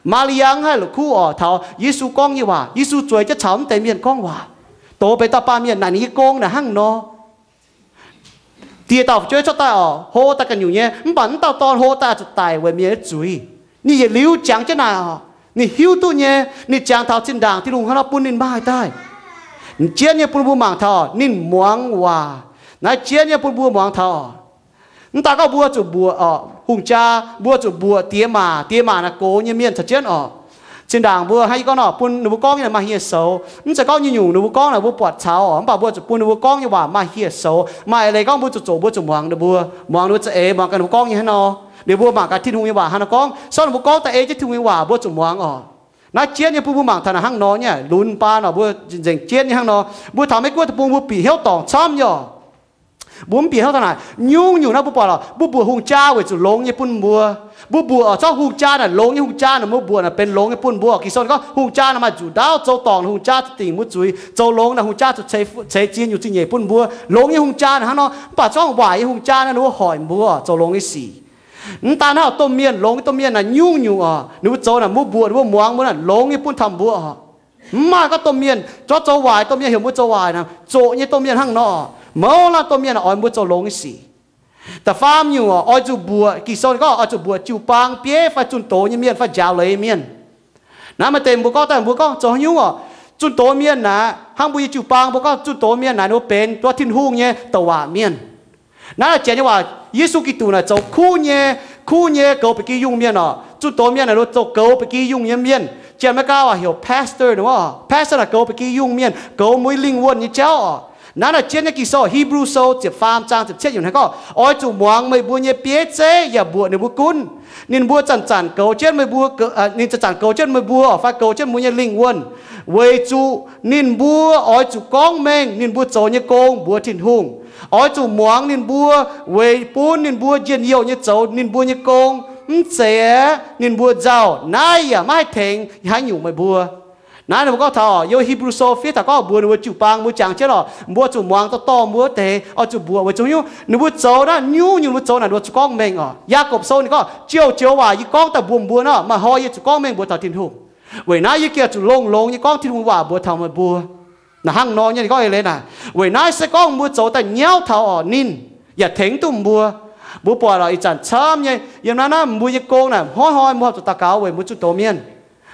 Maa^li^yaa haih la'kuqv oc taux Yesu gorngv nyei waac. Yesu zueiz jienv caux mv deix mienh gorngv waac, dox benx dauh baamh mienh. Naaic ninh nyei gong naaic hnangv nor. Dieh dauh fu'jueiv cuotv daaih oc, hlo daaih ganh nyungc nyei, mv baac mv dauh dorn hlo daaih zuqc daic weic mienh nyei zuiz. Ninh yietc liuz jangx jienv naaic oc. Ninh hiuv duqv nyei, ninh jangx taux zinh ndaangc Tin-Hungh hnangv nor bun ninh maaih daaih. Jienv nyei bun mbuo mangc taux ninh muangx waac. Naaiv jienv nyei bun mbuo muangx taux oc. Mv daaih gorngv mbuo zuqc mbuoqc oc, hungh jaa, mbuo zuqc mbuoqc diex maac. Diex maac naaic gox nyei mienh caux jienv oc. Zinh ndaangc mbuo hnangv yie gorngv nor, bun ninh mbuo gorngv nyei maaih hieh soux. Mv zeiz gorngv nyungc-nyungc ninh mbuo gorngv naaic mbuo buatc caux oc, mv baac mbuo zuqc bun ninh mbuo gorngv nyei waac maaih hieh soux. Maaih eix leiz gorngv mbuo zuqc zoqc, mbuo zuqc muangx ninh mbuo, muangx ninh mbuo za'eix, muangx ganh ninh mbuo gorngv nyei hnangv nor. Liuz mbuo mangc gaax Tin-Hungh nyei waac hnangv nor gorngv. Sortv ninh mbuo gorngv da'eix jienv Tin-Hungh nyei waac mbuo zuqc muangx oc. Naaiv jienv nyei bun mbuo mangc taux naaic hnangv nor nyei, lunx baan oc, mbuo nzengc jienv nyei hnangv nor. Mbuo taux Meiv Guoqv deic-bung mbuo bieqc hnyouv dorngc camv nyei oc. Mbuo mv bieqc hnyouv taux naaic, nyungc-nyungc naaiv mbuo buatc oc, mbuo mbuoqc hungh jaa weic zuqc longx nyei bun mbuo. Mbuo mbuoqc oc, zorqv hungh jaa naaic longx nyei hungh jaa naaic mbuo mbuoqc naaic benx longx nyei bun mbuo oc. Ging-Sou ninh gorngv hungh jaa naaic maaih nzuqc ndaauv, zoux dorngc naaic hungh jaa zuqc dingc mbuo zuiz, zoux longx naaic hungh jaa zuqc ceix ziex nyungc zingh nyeic bun mbuo. Longx nyei hungh jaa naaic hnangv nor, mv baac zorqv waaic nyei hungh jaa naaic ninh mbuo hoic mbuo oc, zoux longx nyei sic. Mv daan hnangv, domh mienh, longx nyei domh mienh naaic nyungc-nyungc oc, ninh mbuo zoux naaic mbuo mbuoqc, ninh mbuo muangx mbuo naaic longx nyei bun taux mbuo oc. Mv maaih gorngv domh mienh, zorqv zoux waaic domh mienh heuc mbuo zoux waaic naaic, zoqc nyei domh mienh hnangv nor. Mouz laanh domh mienh oix mbuo zoux longx nyei sic. Da'faam nyungc oix zuqc mbuoqc, Ging-Sou ninh gorngv oix zuqc mbuoqc jiu-baang bieiv fai zunh doz nyei mienh fai njaaux leiz nyei mienh. Naaiv maaih deix mbuo gorngv daaih mbuo gorngv zoux haaix nyungc oc, zunh doz mienh naaic hnangv mbuo nyei jiu-baang, mbuo gorngv zunh doz mienh naaic ninh mbuo benx duqv Tin-Hungh nyei douc waac mienh. Naaiv janx nyei waac, Yesu Giduc naaic zoux kuv nyei, kuv nyei goux ba'gi yungh mienh oc. Zunh doz mienh naaic, ninh mbuo zoux goux ba'gi yungh nyei mienh. Janx-Meigaa waac heuc pastor, pastor naaic goux ba'gi yungh mienh, goux mbuo lingh wuonh nyei jauv oc. Naaiv naaic jienv nyei Ging-Sou, Hipv^lu Sou ziepc faam zaang ziepc cietv yiemc hnangv gorngv, Oix zuqc muangx meih mbuo nyei bieiv zeiv yaac mbuoqc ninh mbuo gunv. Ninh mbuo zanc-zanc goux jienv meih mbuo, ninh zanc-zanc goux jienv meih mbuo fai goux jienv mbuo nyei lingh wuonh, weic zuqc ninh mbuo oix zuqc gorngv mengh ninh mbuo zoux nyei gong mbuox Tin-Hungh. Oix zuqc muangx ninh mbuo weic bun ninh mbuo njien-youh nyei zoux ninh mbuo nyei gong. Mv zeiz aeqv, ninh mbuo nzauh. Naaiv yaac maiv haih tengx haaix nyungc meih mbuo. Naaiv ninh mbuo gorngv taux yiem Hipv^lu Sou fiev taux gorngv mbuox ninh mbuo jiu-baang, mbuo jangx jienv oc, mbuo zuqc muangx dorh dorh mbuo wuov deix, oix zuqc mbuoqc weic zuqc nyungc ninh mbuo zoux naaiv nyungc, nyungc ninh mbuo zoux naaic ninh mbuo zuqc gorngv mengh oc. Yaagorpc Sou ninh gorngv, Joux-joux waac yie gorngv daaih mbuox mbuo nor, maaih hnoi yie zuqc gorngv mengh mbuox taux Tin-Hungh. Weic naaiv yie gengh zuqc longx-longx nyei gorngv Tin-Hungh waac mbuox taux meih mbuo. Naaic hnangv nor nyei, ninh gorngv eix leiz naaic. Weic naaiv se gorngv mbuo zoux daaih nyauv taux oc ninh yaac tengx duqv mbuo. Mbuo buatc oc, ih zanc camv nyei yiem naaiv, naaiv mbuo nyei gong naaic, hnoi-hnoi mbuo zuqc daux gaux weic mbuo zunh doz mienh.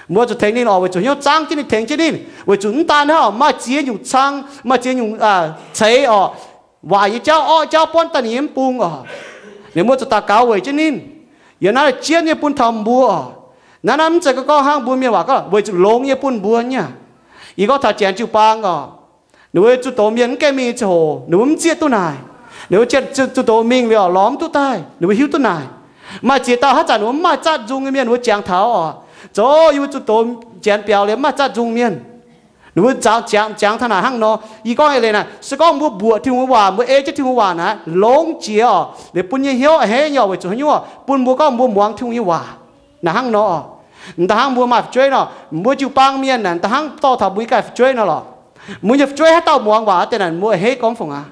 Mbuo zuqc tengx ninh oc, weic zuqc hnyouv zaangv jienv ninh, tengx jienv ninh, weic zuqc mv daan hnangv oc, maaih ziex nyungc cang, maaih ziex nyungc ceix oc, waaic nyei jauv, orqv jauv buonv daaih ninh nyei mv bung oc. Ninh mbuo zuqc daux gaux weic jienv ninh. Yiem naaiv jienv nyei bun taux mbuo oc. Naaiv, naaiv mv zeiz gorngv hnangv mbuo mienh waac gorngv weic zuqc longx nyei bun mbuo nyei. Yie gorngv taux Janx jiu-baang oc, ninh mbuo zunh doz mienh mv gaengh mingh ziangh hoc ninh mbuo mv zieqv duqv naaic. Ninh mbuo zunh doz mingh liuz oc, lorz mv duqv daaih, ninh mbuo hiuv duqv naaic. Maaih ziex dauh haaix zanc ninh mbuo mv maaih zatv nzung nyei mienh, ninh mbuo jangx taux oc, zoux yie mbuo zunh doz Janx biaux liuz mv maaih zatv nzung mienh. Ninh mbuo jangx, jangx taux naaic hnangv nor. Yie gorngv eix leiz naaic, se gorngv mbuo mbuoqc Tin-Hungh nyei waac, mbuo ei jienv Tin-Hungh waac naaic, longx jiex oc, liuz bun nyei hnyouv a'hneiv nyei oc, weic zuqc haaix nyungc? Bun mbuo gorngv mbuo muangx Tin-Hungh nyei waac. Naaic hnangv nor oc. Da'hnangv mbuo maaih fu'jueiv nor, mbuo jiu-baang mienh naaic, da'hnangv dorh taux mbuo nyei ganh fu'jueiv nor lorqc. Mbuo nyei fu'jueiv haaix dauh muangx waac deix naaic, mbuo a'hneiv gorngv fongc aqv.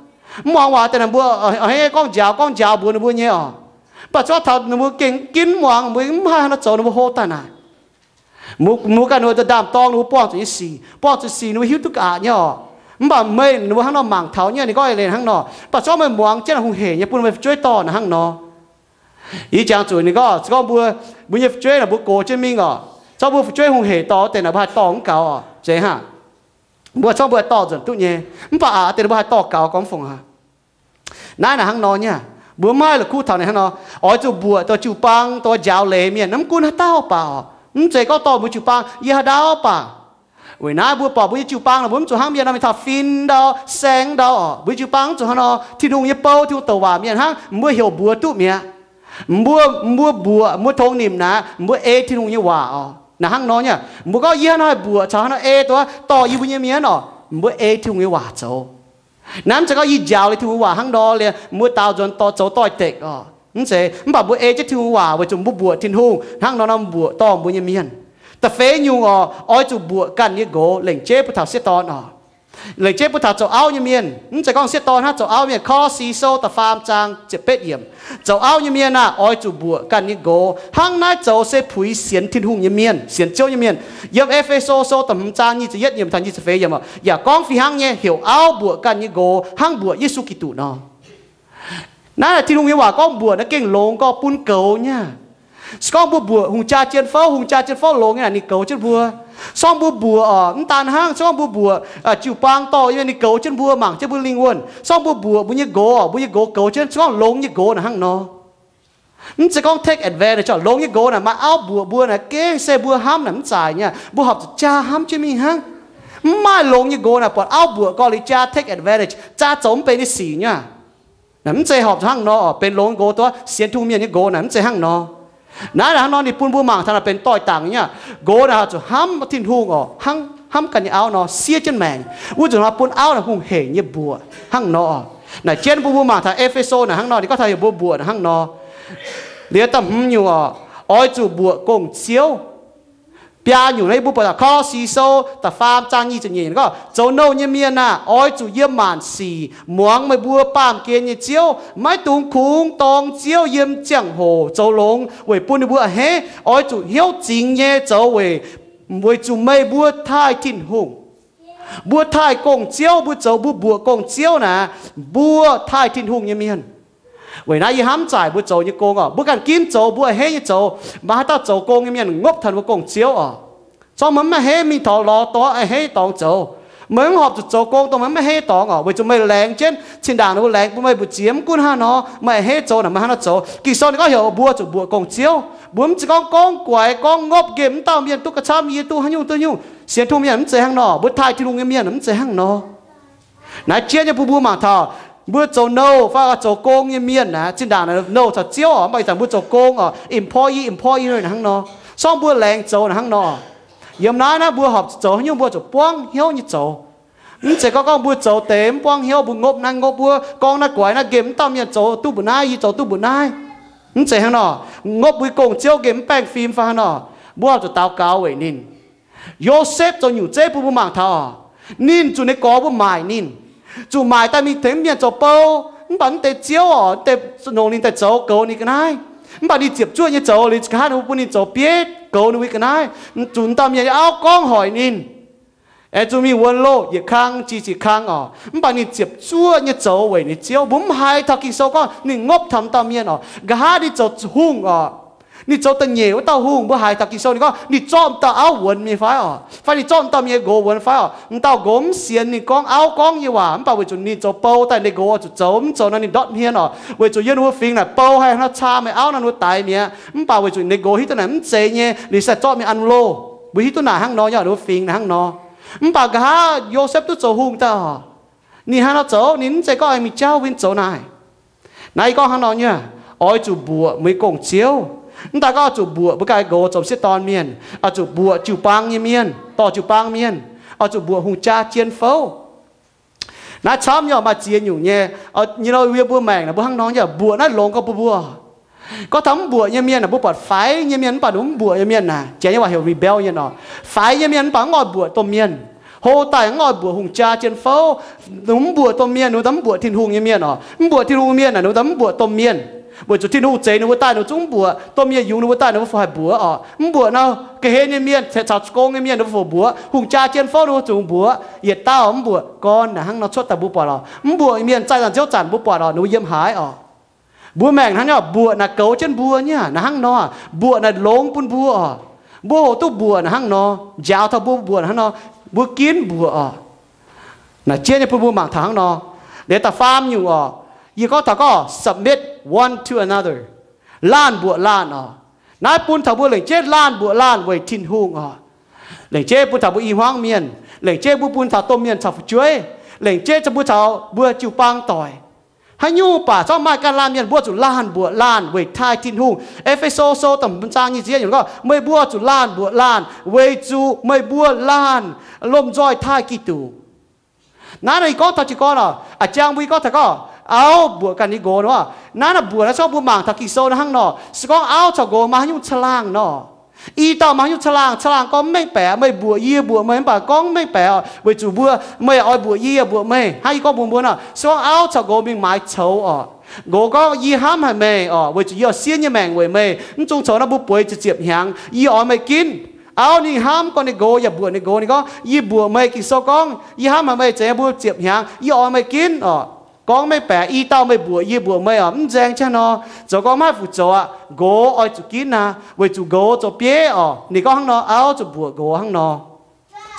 Mv muangx waac deix naaic, mbuo a'hneiv gorngv njaaux, gorngv njaaux mbuox ninh mbuo nyei oc. Mv baac zorqv taux ninh mbuo gengh ginv mv muangx, mbuo mv haih haaix nor zoux, ninh mbuo hlo daaih naaic. Mbuo ganh ninh mbuo ndaam-dorng ninh mbuo buangh zuqc nyei sic, buangh zuqc sic ninh mbuo hiuv duqv aqc nyei oc. Mv baac meih ninh mbuo hnangv nor mangc taux nyei, ninh gorngv eix leiz hnangv nor. Mv baac zorqv meih muangx jienv hungh heic nyei bun meih fu'jueiv dorh naaic hnangv nor. Yie jangx zuqc ninh gorngv, se gorngv mbuo, mbuo nyei fu'jueiv naaic mbuo gox jienv mingh oc, zorqv mbuo fu'jueiv hungh heic dorh wuov deix naaic, mbuo haih dorh mv gaux oc, zeiz hnangv. Mbuo zorqv mbuo haih dorh nzunc duqv nyei. Mv baac aqc deix ninh mbuo haih dorh gaux gorngv fongc aqv. Naaiv naaic hnangv nor nyei, mbuo mv haih la'kuqv taux naaic hnangv nor. Oix zuqc mbuoqc dongh jiu-baang dongh njaaux leiz mienh, mv gunv haaix dauh baac oc. Mv zeiz gorngv dorh mbuo jiu-baang yiem haaix ndau baac. Weic naaiv mbuo buatc mbuo nyei jiu-baang nor, mbuo mv zuqc hnangv mienh nor mingh taux fin ndau, saeng ndau oc. Mbuo jiu-baang mv zuqc hnangv nor, Tin-Hungh nyei bou, Tin-Hungh douc waac mienh hnangv, mbuo heuc mbuox duqv mi'aqv. Mbuo, mbuo mbuoqc, mbuo tongx nimc naaic, mbuo ei Tin-Hungh nyei waac oc. Naaic hnangv nor nyei, mbuo gorngv yie hnangv haaix mbuoqc caux hnangv nor ei dongh dorh yie mbuo nyei mienh oc, mbuo ei Tin-Hungh nyei waac zoux. Naaiv mv zeiz gorngv yie njaaux liuz Tin-Hungh waac hnangv nor liuz mbuo daaux nzuonx dorh zoux doix-dekc oc. Mv zeiz, mv baac mbuo ei jienv Tin-Hungh waac weic zuqc mbuo mbuoqc Tin-Hungh hnangv nor nor mbuoqc dorh mbuo nyei mienh. Da'feix nyungc oc, oix zuqc mbuoqc ganh nyei nqox, lengc jeiv butv taux sieqv dorn oc. Lengc jeiv butv taux zoux auv nyei mienh. Mv zeiz gorngv sieqv dorn hnangv, zoux auv mienh. Ko^lo^si Sou da'faam zaang ziepc betv yiemc, zoux auv nyei mienh aah, oix zuqc mbuoqc ganh nyei nqox. Hnangv naaiv zoux se puix sienx Tin-Hungh nyei mienh, sienx Ziouv nyei mienh. Yiem E^fe^so Sou da'hmz zaang nyic ziepc yietv yiemc taux nyic ziepc feix yiemc oc, yaac gorngv fih hnangv nyei, heuc auv mbuoqc ganh nyei nqox hnangv mbuoqc Yesu Giduc nor. Naaiv Tin-Hungh nyei waac gorngv mbuoqc naaiv gengh longx gorx bun goux nyei. Se gorngv mbuo mbuoqc hungh jaa jien fouv, hungh jaa jien fouv longx nyei naaic, ninh goux jienv mbuo. Se gorngv mbuo mbuoqc oc, mv daan hnangv, se gorngv mbuo mbuoqc jiu-baang dorh, ninh goux jienv mbuo, mangc jienv mbuo lingh wuonh. Se gorngv mbuo mbuoqc mbuo nyei nqox oc, mbuo nyei nqox goux jienv, se gorngv longx nyei nqox naaic hnangv nor. Mv zeiz gorngv take advantage oc. Longx nyei nqox naaic maaih auv mbuoqc mbuo naaic, gengh se mbuo hnamv naaic mv zaaix nyei, mbuo horpc zuqc jaa hnamv jienv mingh hnangv. Mv maaih longx nyei nqox naaic buatc auv mbuoqc gorx liuz jaa take advantage, jaa zoux mv benx nyei sic nyei. Naaic mv zeiz horpc zuqc hnangv nor oc. Benx longx nqox duqv sienx Tin-Hungh mienh nyei nqox naaic mv zeiz hnangv nor. Naaiv naaic hnangv nor ninh bun mbuo mangc taux naaic benx doix-dangc nyei. Nqox naaic horpc zuqc hnamv Tin-Hungh oc, hnamv, hnamv ganh nyei auv nor, siev jienv maengc, wuov nzunc nor bun auv naaic hungh heic nyei mbuoqc hnangv nor oc. Naaic jienv bun mbuo mangc taux E^fe^so naaic hnangv nor, ninh gorngv taux heuc mbuo mbuoqc naaic hnangv nor. Liuz da'hmz nyungc oc, oix zuqc mbuoqc gong-ziouv. Biaa nyungc naaiv mbuo buatc Ko^lo^si Sou da'faam zaang nyic ziepc nyeic gorngv, zoux nouh nyei mienh aah, oix zuqc yiem maanc sic muangx meih mbuo baamh gen nyei ziouv. Maiv dungx kungx dorng ziouv yiem ziangh hoc zoux longx weic bun ninh mbuo a'hneiv. Oix zuqc hnyouv zingx nyei zoux weic, weic zuqc meih mbuo taaih Tin-Hungh. Mbuo taaih gong-ziouv, mbuo zoux, mbuo mbuoqc gong-ziouv naaic, mbuo taaih Tin-Hungh nyei mienh. Weic naaiv yie hnamv zaaic mbuo zoux nyei gong oc, mbuo ganh ginv zoux, mbuo a'hneiv nyei zoux. Maaih haaix dauh zoux gong nyei mienh ngopv taux mbuo gong-ziouv oc. Zorqv mbuo mv a'hneiv mingh taux lorz dorngx, a'hneiv dorngx zoux. Meih mv horpc zuqc zoux gong dongh meih mv a'hneiv dorngx oc, weic zuqc meih laengz jienv zinh ndaangc ninh mbuo laengz bun meih mbu'ziex, mv gunv haaix nor, meih a'hneiv zoux naaic meih hnangv nor zoux. Ging-Sou ninh gorngv heuc mbuo zuqc mbuoqc gong-ziouv. Mbuo mv zeiz gorngv gorngv guaix gorngv ngopv nqemh mv dauh mienh duqv ga'camv yie duqv haaix nyungc duqv nyungc sienx Tin-Hungh mienh mv zeiz hnangv nor. Mbuo taaih Tin-Hungh nyei mienh mv zeiz hnangv nor. Naaiv jienv nyei bun mbuo mangc taux mbuo zoux nouh fai zoux gong nyei mienh naaic, zinh ndaangc nouh caux ziouv oc, mv baac ih zanc mbuo zoux gong oc, employee, employer naaic hnangv nor. Sorng mbuo laengz zoux naaic hnangv nor. Yiem naaiv naaiv mbuo horpc zuqc zoux haaix nyungc mbuo zuqc buangv hnyouv nyei zoux. Mv zeiz gorngv gorngv mbuo zoux deix mv buangv hnyouv, mbuo ngopv naaiv ngopv wuov, gorngv naaiv guaix naaiv nqemh mv dauh mienh zoux duqv mbuoqc naaiv, yie zoux duqv mbuoqc naaiv. Mv zeiz hnangv nor. Ngopv mbuo gong-ziouv nqemh mv baengh fim fai hnangv nor, mbuo horpc zuqc daux gaux weic ninh. Yosepv zoux nyungc zeiv bun mbuo mangc taux oc, ninh zuqc ninh gorx mbuo maaic ninh, zuqc maaic daaih mingh tengx mienh zoux bou. Mv baac mv deix ziouv oc, mv deix longc ninh daaih zoux goux ninh ga'naaiv. Mv baac ninh ziepc zuoqv nyei zoux liuz, nqa'haav ninh mbuo bun ninh zoux bieiv goux ninh mbuo ga'naaiv. Zuqc dauh mienh nyei auv gorngv hoic ninh, aengx zuqc mingh wuonx loh yietc kang jiex yietc kang oc. Mv baac ninh ziepc zuoqv nyei zoux weic ninh ziouv. Mbuo mv haiz taux Ging-Sou gorngv ninh ngopv taux dauh mienh oc. Nqa'haav ninh zoux hungh oc, ninh zoux da'nyeic wuov dauh hungh. Mbuo haiz taux Ging-Sou ninh gorngv ninh zorqv m'dauh auv wuonx mingh fai oc, fai ninh zorqv m'dauh mienh nqox wuonx fai oc. M'dauh nqox mv sienx ninh gorngv auv gorngv nyei waac, mv baac weic zuqc ninh zoux bou daaih ninh nqox oix zuqc zoux, mv zoux nor ninh ndortv hmien oc. Weic zuqc yiem ninh mbuo fingx naaic bou haih hnangv caa meih auv nor ninh mbuo daix mi'aqv. Mv baac weic zuqc ninh nqox hiuv duqv naaic mv zeiz nyei, ninh sai zorqv mingh an loh. Mbuo hiuv duqv naaic hnangv nor, yiem ninh mbuo fingx naaic hnangv nor. Mv baac nqa'haav Yosepv duqv zoux hungh daaih oc, ninh hnangv nor zoux, ninh mv zeiz gorngv aengx mingh jauv win zoux naaic. Naaiv yie gorngv hnangv nor nyei, oix zuqc mbuoqc meih gong-ziouv. Mv daaih gorngv oix zuqc mbuoqc mbuo ganh nqox zoux m'sieqv dorn mienh, oix zuqc mbuoqc jiu-baang nyei mienh, dorh jiu-baang mienh, oix zuqc mbuoqc hungh jaa jien fouv. Naaiv camv nyei oc, maaih ziex nyungc nyei. Nyei nor, yiem mbuo maengc naaic mbuo hnangv nor nyei, mbuoqc naaiv longx gorx bun mbuo. Gorngv taux mv mbuoqc nyei mienh naaic, mbuo buatc faix nyei mienh mv baac ninh mv mbuoqc nyei mienh naaic, janx nyei waac heuc rebellion oc. Faix nyei mienh mv baac mv oix mbuoqc domh mienh. Hlo daaih mv oix mbuoqc hungh jaa jien fouv. Ninh mv mbuoqc domh mienh, ninh mv mbuoqc Tin-Hungh nyei mienh oc. Mv mbuoqc Tin-Hungh mienh naaic, ninh mv mbuoqc domh mienh. Weic zuqc Tin-Hungh zeix ninh mbuo daaih, ninh zungv mv mbuoqc. Domh mienh yungz ninh mbuo daaih, ninh mbuo fih haih mbuoqc oc. Mv mbuoqc nor, ga'hlen nyei mienh caux gong nyei mienh ninh mbuo fih mbuoqc. Hungh jaa jien fouv ninh mbuo zungv mbuoqc. Yietc dauh mv mbuoqc. Gorn naaic hnangv nor cuotv daaih mbuo buatc oc. Mv mbuoqc mienh zaih zanc ziouv zanc mbuo buatc oc, ninh mbuo yiem haaix oc. Mbuo maengc hnangv nor, mbuoqc naaic goux jienv mbuo nyei naaic hnangv nor. Mbuoqc naaic longx bun mbuo oc. Mbuo hoqc duqv mbuoqc naaic hnangv nor, njaaux taux mbuo mbuoqc hnangv nor, mbuo ginv mbuoqc oc. Naaic jienv nyei bun mbuo mangc taux hnangv nor. Liuz da'faam nyungc oc, yie gorngv taux gorngv submit one to another, laanh mbuoqc laanh oc. Naaiv bun taux mbuo lengc jeiv laanh mbuoqc laanh weic Tin-Hungh oc. Lengc jeiv bun taux mbuo i hmuangv mienh, lengc jeiv mbuo bun taux domh mienh caux fu'jueiv, lengc jeiv mbuo caux mbuo jiu-baang doic. Haaix nyungc baac zorqv maaih ganh laanh mienh mbuo zuqc laanh mbuoqc laanh weic taaih Tin-Hungh. E^fe^so Sou da'hmz zaang nyic ziepc yietv yiemc gorngv, meih mbuo zuqc laanh mbuoqc laanh weic zuqc meih mbuo laanh lomh nzoih taaih Giduc. Naaiv naaic yie gorngv taux jiez gorn oc, a'jang mbuo yie gorngv taux gorngv auv mbuoqc ganh nyei nqox nor. Naaiv naaic mbuoqc naaiv gorngv mbuo mangc taux Ging-Sou naaiv hnangv nor. Se gorngv auv caux nqox maaih haaix nyungc caangh laangh nor, i dauh maaih haaix nyungc caangh laangh, caangh laangh gorngv mv mengh baeqc, meih mbuoqc yie, yie mbuoqc meih, mv baac gorngv mv mengh baeqc oc, weic zuqc mbuo, meih oix mbuoqc yie, yie mbuoqc meih. Hnangv yie gorngv mbuox mbuo nor, se gorngv auv caux nqox mingh maaiz coux oc, nqox gorngv, yie hnamv haic meih oc, weic zuqc yie oix siev nyei maengc weic meih. Mv zungh coux nor mbuo bueix ziepc ziepc hnyangx, yie oix meih ginv. Auv ninh hnamv gorngv ninh nqox yaac mbuoqc ninh nqox, ninh gorngv, yie mbuoqc meih. Ging-Sou gorngv, yie hnamv haic meih, zeiz mbuo ziepc hnyangx, yie oix meih ginv oc. Gorngv mv mengh baeqc, i dauh meih mbuoqc yie, yie mbuoqc meih oc, mv nzaeng jienv nor. Zoux gorngv mv haih fu zoux aqv, nqox oix zuqc ginv aqv, weic zuqc nqox zoux bieiv oc. Ninh gorngv hnangv nor, auv zuqc mbuoqc nqox hnangv nor.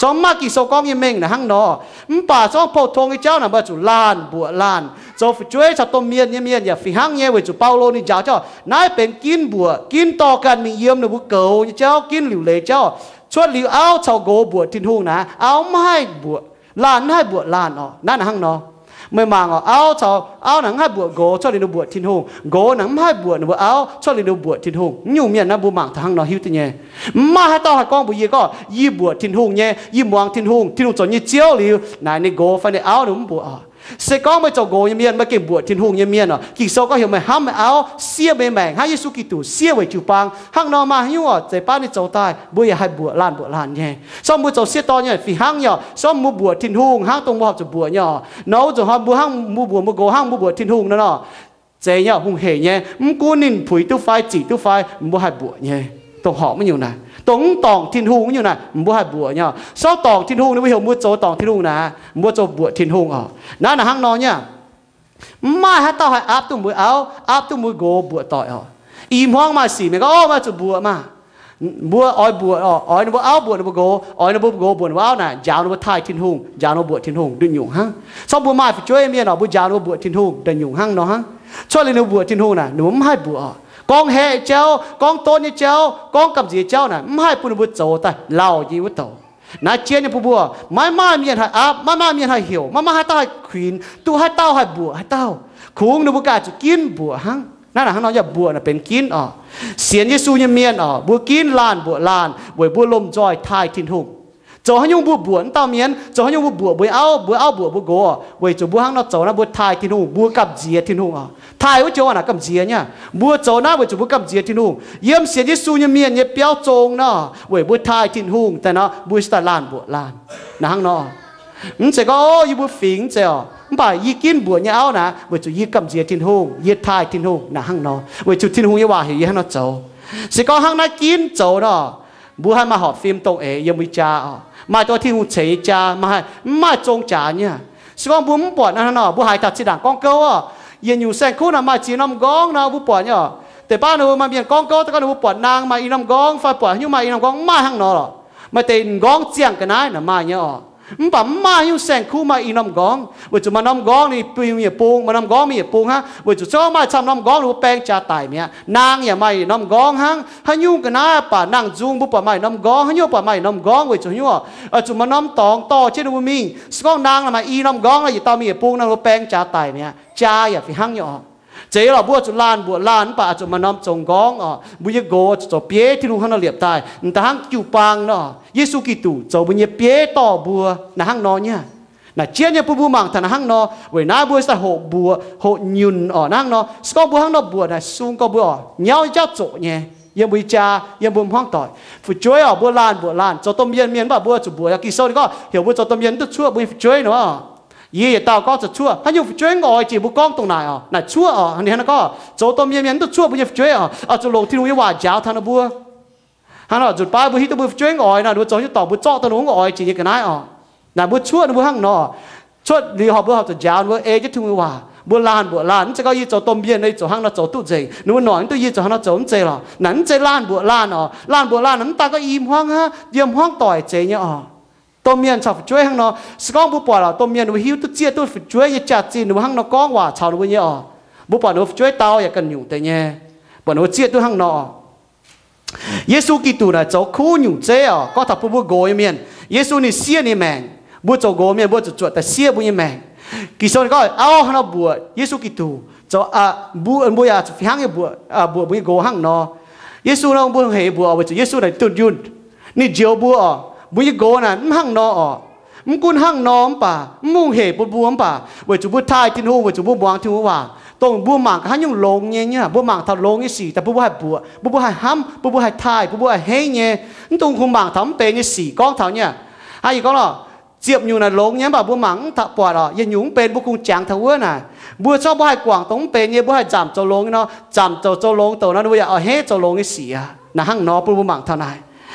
Zorqv mv maaih Ging-Sou gorngv nyei mengh naaic hnangv nor. Mv baac zorqv pou-tong nyei jauv naaic mbuo zuqc laanh mbuoqc laanh. Zoux fu'jueiv caux domh mienh nyei mienh yaac fih hnangv nyei, weic zuqc Baulo ninh njaaux jauv naaiv benx ginv mbuoqc, ginv dorh ganh mingh yiem ninh mbuo goux nyei jauv, ginv liuc leiz jauv. Cuotv liuz auv caux nqox mbuoqc Tin-Hungh naaic, auv mv haih mbuoqc laanh, mv haih mbuoqc laanh oc. Naaiv naaic hnangv nor. Meih mangc oc, auv caux auv naaic mv haih mbuoqc nqox cuotv liuz ninh mbuoqc Tin-Hungh. Nqox naaic mv haih mbuoqc ninh mbuo auv cuotv liuz ninh mbuoqc Tin-Hungh. Mv nyungc mienh naaiv mbuo mangc taux hnangv nor hiuv duqv nyei. Mv maaih haaix dauh haih gorngv mbuox yie gorngv, yie mbuoqc Tin-Hungh nyei, yie muangx Tin-Hungh, Tin-Hungh zoux nyei Ziouv liuz naaic ninh nqox fai ninh auv ninh mv mbuoqc oc. Se gorngv meih zoux nqox nyei mienh, meih gengh mbuoqc Tin-Hungh nyei mienh oc. Ging-Sou gorngv heuc meih hnamv meih auv siev meih maengc hnangv Yesu Giduc siev weic jiu-baang. Hnangv nor maaih haaix nyungc oc, zeiz baav ninh zoux daaih mbuo yaac haih mbuoqc laanh mbuoqc laanh nyei. Se gorngv mbuo zoux sieqv dorn nyei fih hnangv nyei oc. Se gorngv mbuo mbuoqc Tin-Hungh hnangv dongh mbuo horpc zuqc mbuoqc nyei oc. Nor wuov nzunc hnoi mbuo hnangv mbuo mbuoqc mbuo nqox hnangv mbuo mbuoqc Tin-Hungh nor nor, zeiz nyei, hungh heic nyei. Mv gunv ninh puix duqv fai zic duqv fai, mbuo haih mbuoqc nyei. Dongh horpc wuov nyungc naaic, dongh mv dorngc Tin-Hungh wuov nyungc naaic, mbuo haih mbuoqc nyei oc. Se gorngv dorngc Tin-Hungh ninh mbuo heuc mbuo zoux dorngc Tin-Hungh naaic, mbuo zoux mbuoqc Tin-Hungh oc. Naaiv naaic hnangv nor nyei. Mv maaih haaix dauh haih aapv duqv mbuo auv, aapv duqv mbuo nqox mbuoqc doic oc. I hmuangv maaih sic mienh gorngv, o, meih zuqc mbuoqc maah. Mbuo oix mbuoqc oc, oix ninh mbuo auv mbuoqc ninh mbuo nqox, oix ninh mbuo nqox mbuoqc ninh mbuo auv naaic, njaaux ninh mbuo taaih Tin-Hungh, njaaux ninh mbuo mbuoqc Tin-Hungh nduqc nyungc hnangv. Corc mbuo maaih fu'jueiv mienh oc, mbuo njaaux ninh mbuo mbuoqc Tin-Hungh nduqc nyungc hnangv nor hnangv. Cuotv liuz ninh mbuo mbuoqc Tin-Hungh naaic, ninh mbuo mv haih mbuoqc oc. Gorngv haeqv nyei jauv, gorngv tov nyei jauv, gorngv gamh nziex jauv naaic, mv haih bun ninh mbuo zoux daaih lauh nyei wuov douc. Naaiv jienv nyei bun mbuo, maiv maaih mienh haih aapv, maiv maaih mienh haih heuc, maiv maaih haaix dauh haih kuinx, duqv haaix dauh haih mbuoqc haaix dauh. Kungx ninh mbuo ganh zuqc ginv mbuoqc hnangv. Naaiv naaic hnangv nor yaac mbuoqc naaic benx ginv oc. Sienx Yesu nyei mienh oc, mbuo ginv laanh mbuoqc laanh weic mbuo lomh nzoih taaih Tin-Hungh. Zoux haaix nyungc mbuo mbuoqc wuov dauh mienh, zoux haaix nyungc mbuo mbuoqc mbuo nyei auv, mbuo auv mbuoqc mbuo nqox oc, weic zuqc mbuo hnangv nor zoux naaiv mbuo taaih Tin-Hungh, mbuo gamh nziex Tin-Hungh oc. Taaih wuov joux naaic gamh nziex nyei. Mbuo zoux naaiv weic zuqc mbuo gamh nziex Tin-Hungh. Yiem sienx Yesu nyei mienh nyei biauv zong nor, weic mbuo taaih Tin-Hungh daaih nor, mbuo se daaih laanh mbuoqc laanh. Naaiv hnangv nor. Mv zeiz gorngv, o, yie mbuo fingx mv zeiz oc. Mv baac yie ginv mbuoqc nyei auv naaic, weic zuqc yie gamh nziex Tin-Hungh, yie taaih Tin-Hungh naaic hnangv nor. Weic zuqc Tin-Hungh nyei waac heuc yie hnangv nor zoux. Se gorngv hnangv naaiv ginv zoux nor, mbuo haih maaih horpc fim dongh eix yiem mbuo nyei jaa oc. Maaih dongh Tin-Hungh ceix nyei jaa, maaih, mv maaih zong jaax nyei. Se gorngv mbuo mv buatc naaiv hnangv nor, mbuo haiz taux zinh ndaangc gorngv gouv oc, yietc nyungc saeng-kuv naaic maaih ziex norm m'nqorngv nor, mbuo buatc nyei oc. Deix baav ninh mbuo maaih mienh gorngv gouv, daaih gorngv ninh mbuo buatc naang maaih i norm m'nqorngv fai buatc haaix nyungc maaih i norm m'nqorngv, mv maaih hnangv nor lorqc. Maaih deix m'nqorngv ziangh ga'naaiv naaic maaih nyei oc. Mv baac mv maaih haaix nyungc saeng-kuv maaih i norm m'nqorngv, weic zuqc maaih norm m'nqorngv ninh biux mingh yietc bung, maaih norm m'nqorngv mingh yietc bung hnangv. Weic zuqc se gorngv maaih camv norm m'nqorngv ninh mbuo baeng jaax daic mi'aqv. Naang yaac maaih norm m'nqorngv hnangv. Haaix nyungc ga'naaiv baac nangh nzung mbuo buatc maaih norm m'nqorngv, haaix nyungc buatc maaih norm m'nqorngv, weic zuqc haaix nyungc oc, zuqc maaih norm dorngx dorh jienv ninh mbuo mingh. Se gorngv naang maaih i norm m'nqorngv nor, yietc dauh mingh yietc bung nor, ninh mbuo baeng jaax daic mi'aqv. Jaa yaac fih hnangv nyei oc. Zeiz lorqc, mbuo zuqc laanh mbuoqc laanh mv baac zuqc maaih norm zoux m'nqorngv oc. Mbuo nyei nqox zuqc zoux bieiv Tin-Hungh hnangv nor liepc daaih. M'daaih hnangv jiu-baang nor, Yesu Giduc zoux mbuo nyei bieiv dorh mbuo naaic hnangv nor nyei. Naaic jienv nyei bun mbuo mangc taux naaic hnangv nor, weic naaiv mbuo se daaih hoqc mbuoqc hoqc nyunc oc. Naaiv hnangv nor, se gorngv mbuo hnangv nor mbuoqc naaic sung gorngv mbuo oc, nyauv nyei jauv zoqc nyei, yiem mbuo nyei jaa, yiem mbuo hmuangv doic. Fu'jueiv oc, mbuo laanh mbuoqc laanh zoux domh mienh mienh mv baac mbuo zuqc mbuoqc. Yaac Ging-Sou ninh gorngv heuc mbuo zoux domh mienh mv duqv cuoqv mbuo nyei fu'jueiv nor. Yie yietc dauh gorngv zoux cuoqv, haaix nyungc fu'jueiv mv oix jiex mbuo gorngv dongh naaic oc, naaic cuoqv oc. Ninh hnangv naaiv gorngv zoux domh mienh mienh mv duqv cuoqv mbuo nyei fu'jueiv oc, oix zuqc longc Tin-Hungh nyei waac njaaux taux ninh mbuo. Hnangv nor nzunc baav mbuo hiuv duqv mbuo fu'jueiv mv oix nor, ninh mbuo zoux haaix nyungc dorngc mbuo zorqv dongh ninh mbuo mv oix jiex nyei ga'naaiv oc. Naaic mbuo cuoqv ninh mbuo hnangv nor, cuotv liuz horpc mbuo horpc zuqc njaaux ninh mbuo ei jienv Tin-Hungh nyei waac. Mbuo laanh mbuoqc laanh, mv zeiz gorngv yie zoux domh mienh nor yie zoux hnangv nor zoux duqv nzengc, ninh mbuo noic mv duqv yie zoux hnangv nor zoux, mv zeiz lorqc. Naaic mv zeiz laanh mbuoqc laanh oc. Laanh mbuoqc laanh naaic mv daan gorngv i hmuangv hnangv, yiem hmuangv doic zeiz nyei oc. Domh mienh caux fu'jueiv hnangv nor, se gorngv mbuo buatc lorqc, domh mienh ninh mbuo hiuv duqv zieqv duqv fu'jueiv nyei jaax-zinh, ninh mbuo hnangv nor gorngv waac caux ninh mbuo nyei oc, mbuo buatc ninh mbuo fu'jueiv dau yaac ganh nyungc deix nyei, buatc ninh mbuo zieqv duqv hnangv nor. Yesu Giduc naaic zoux kuv nyungc zeiv oc, gorngv taux bun mbuo nqox nyei mienh. Yesu ninh siev ninh maengc, mbuo zoux nqox mienh mbuo zuqc zuotc daaih siev mbuo nyei maengc. Ging-Sou ninh gorngv auv hnangv nor mbuoqc Yesu Giduc, zoux, mbuo, mbuo yaac zuqc fih hnangv nyei mbuoqc, mbuoqc mbuo nyei nqox hnangv nor. Yesu nor mbuo heix mbuoqc weic zuqc Yesu naaic dunh yunh, ninh njoux mbuo oc. Mbuo nyei nqox naaic mv hnangv nor oc. Mv gunv hnangv nor mv baac mv hungh hec bun mbuo mv baac weic zuqc mbuo taaih Tin-Hungh, weic zuqc mbuo muangx Tin-Hungh waac, dongh mbuo mangc gaax haaix nyungc longx nyei, mbuo mangc taux longx nyei sic daaih bun mbuo haih mbuoqc, bun mbuo haih hnamv, bun mbuo haih taaih, bun mbuo haih henv nyei. Mv dungx kungx mangc taux mv benx nyei sic gorngv taux nyei. Hnangv yie gorngv lorqc, ziepc nyungc naaic longx nyei mv baac mbuo mangc mv taux buatc oc. Yietc nyungc mv benx mbuo kungx jangx taux wuov naaic. Mbuo corc mbuo haih guangc dongh mv benx nyei, mbuo haih nzamc zoux longx nyei nor, nzamc zoux zoux longx douc nor, ninh mbuo yaac oix henv zoux longx nyei sic aqv. Naaic hnangv nor bun mbuo mangc taux naaic.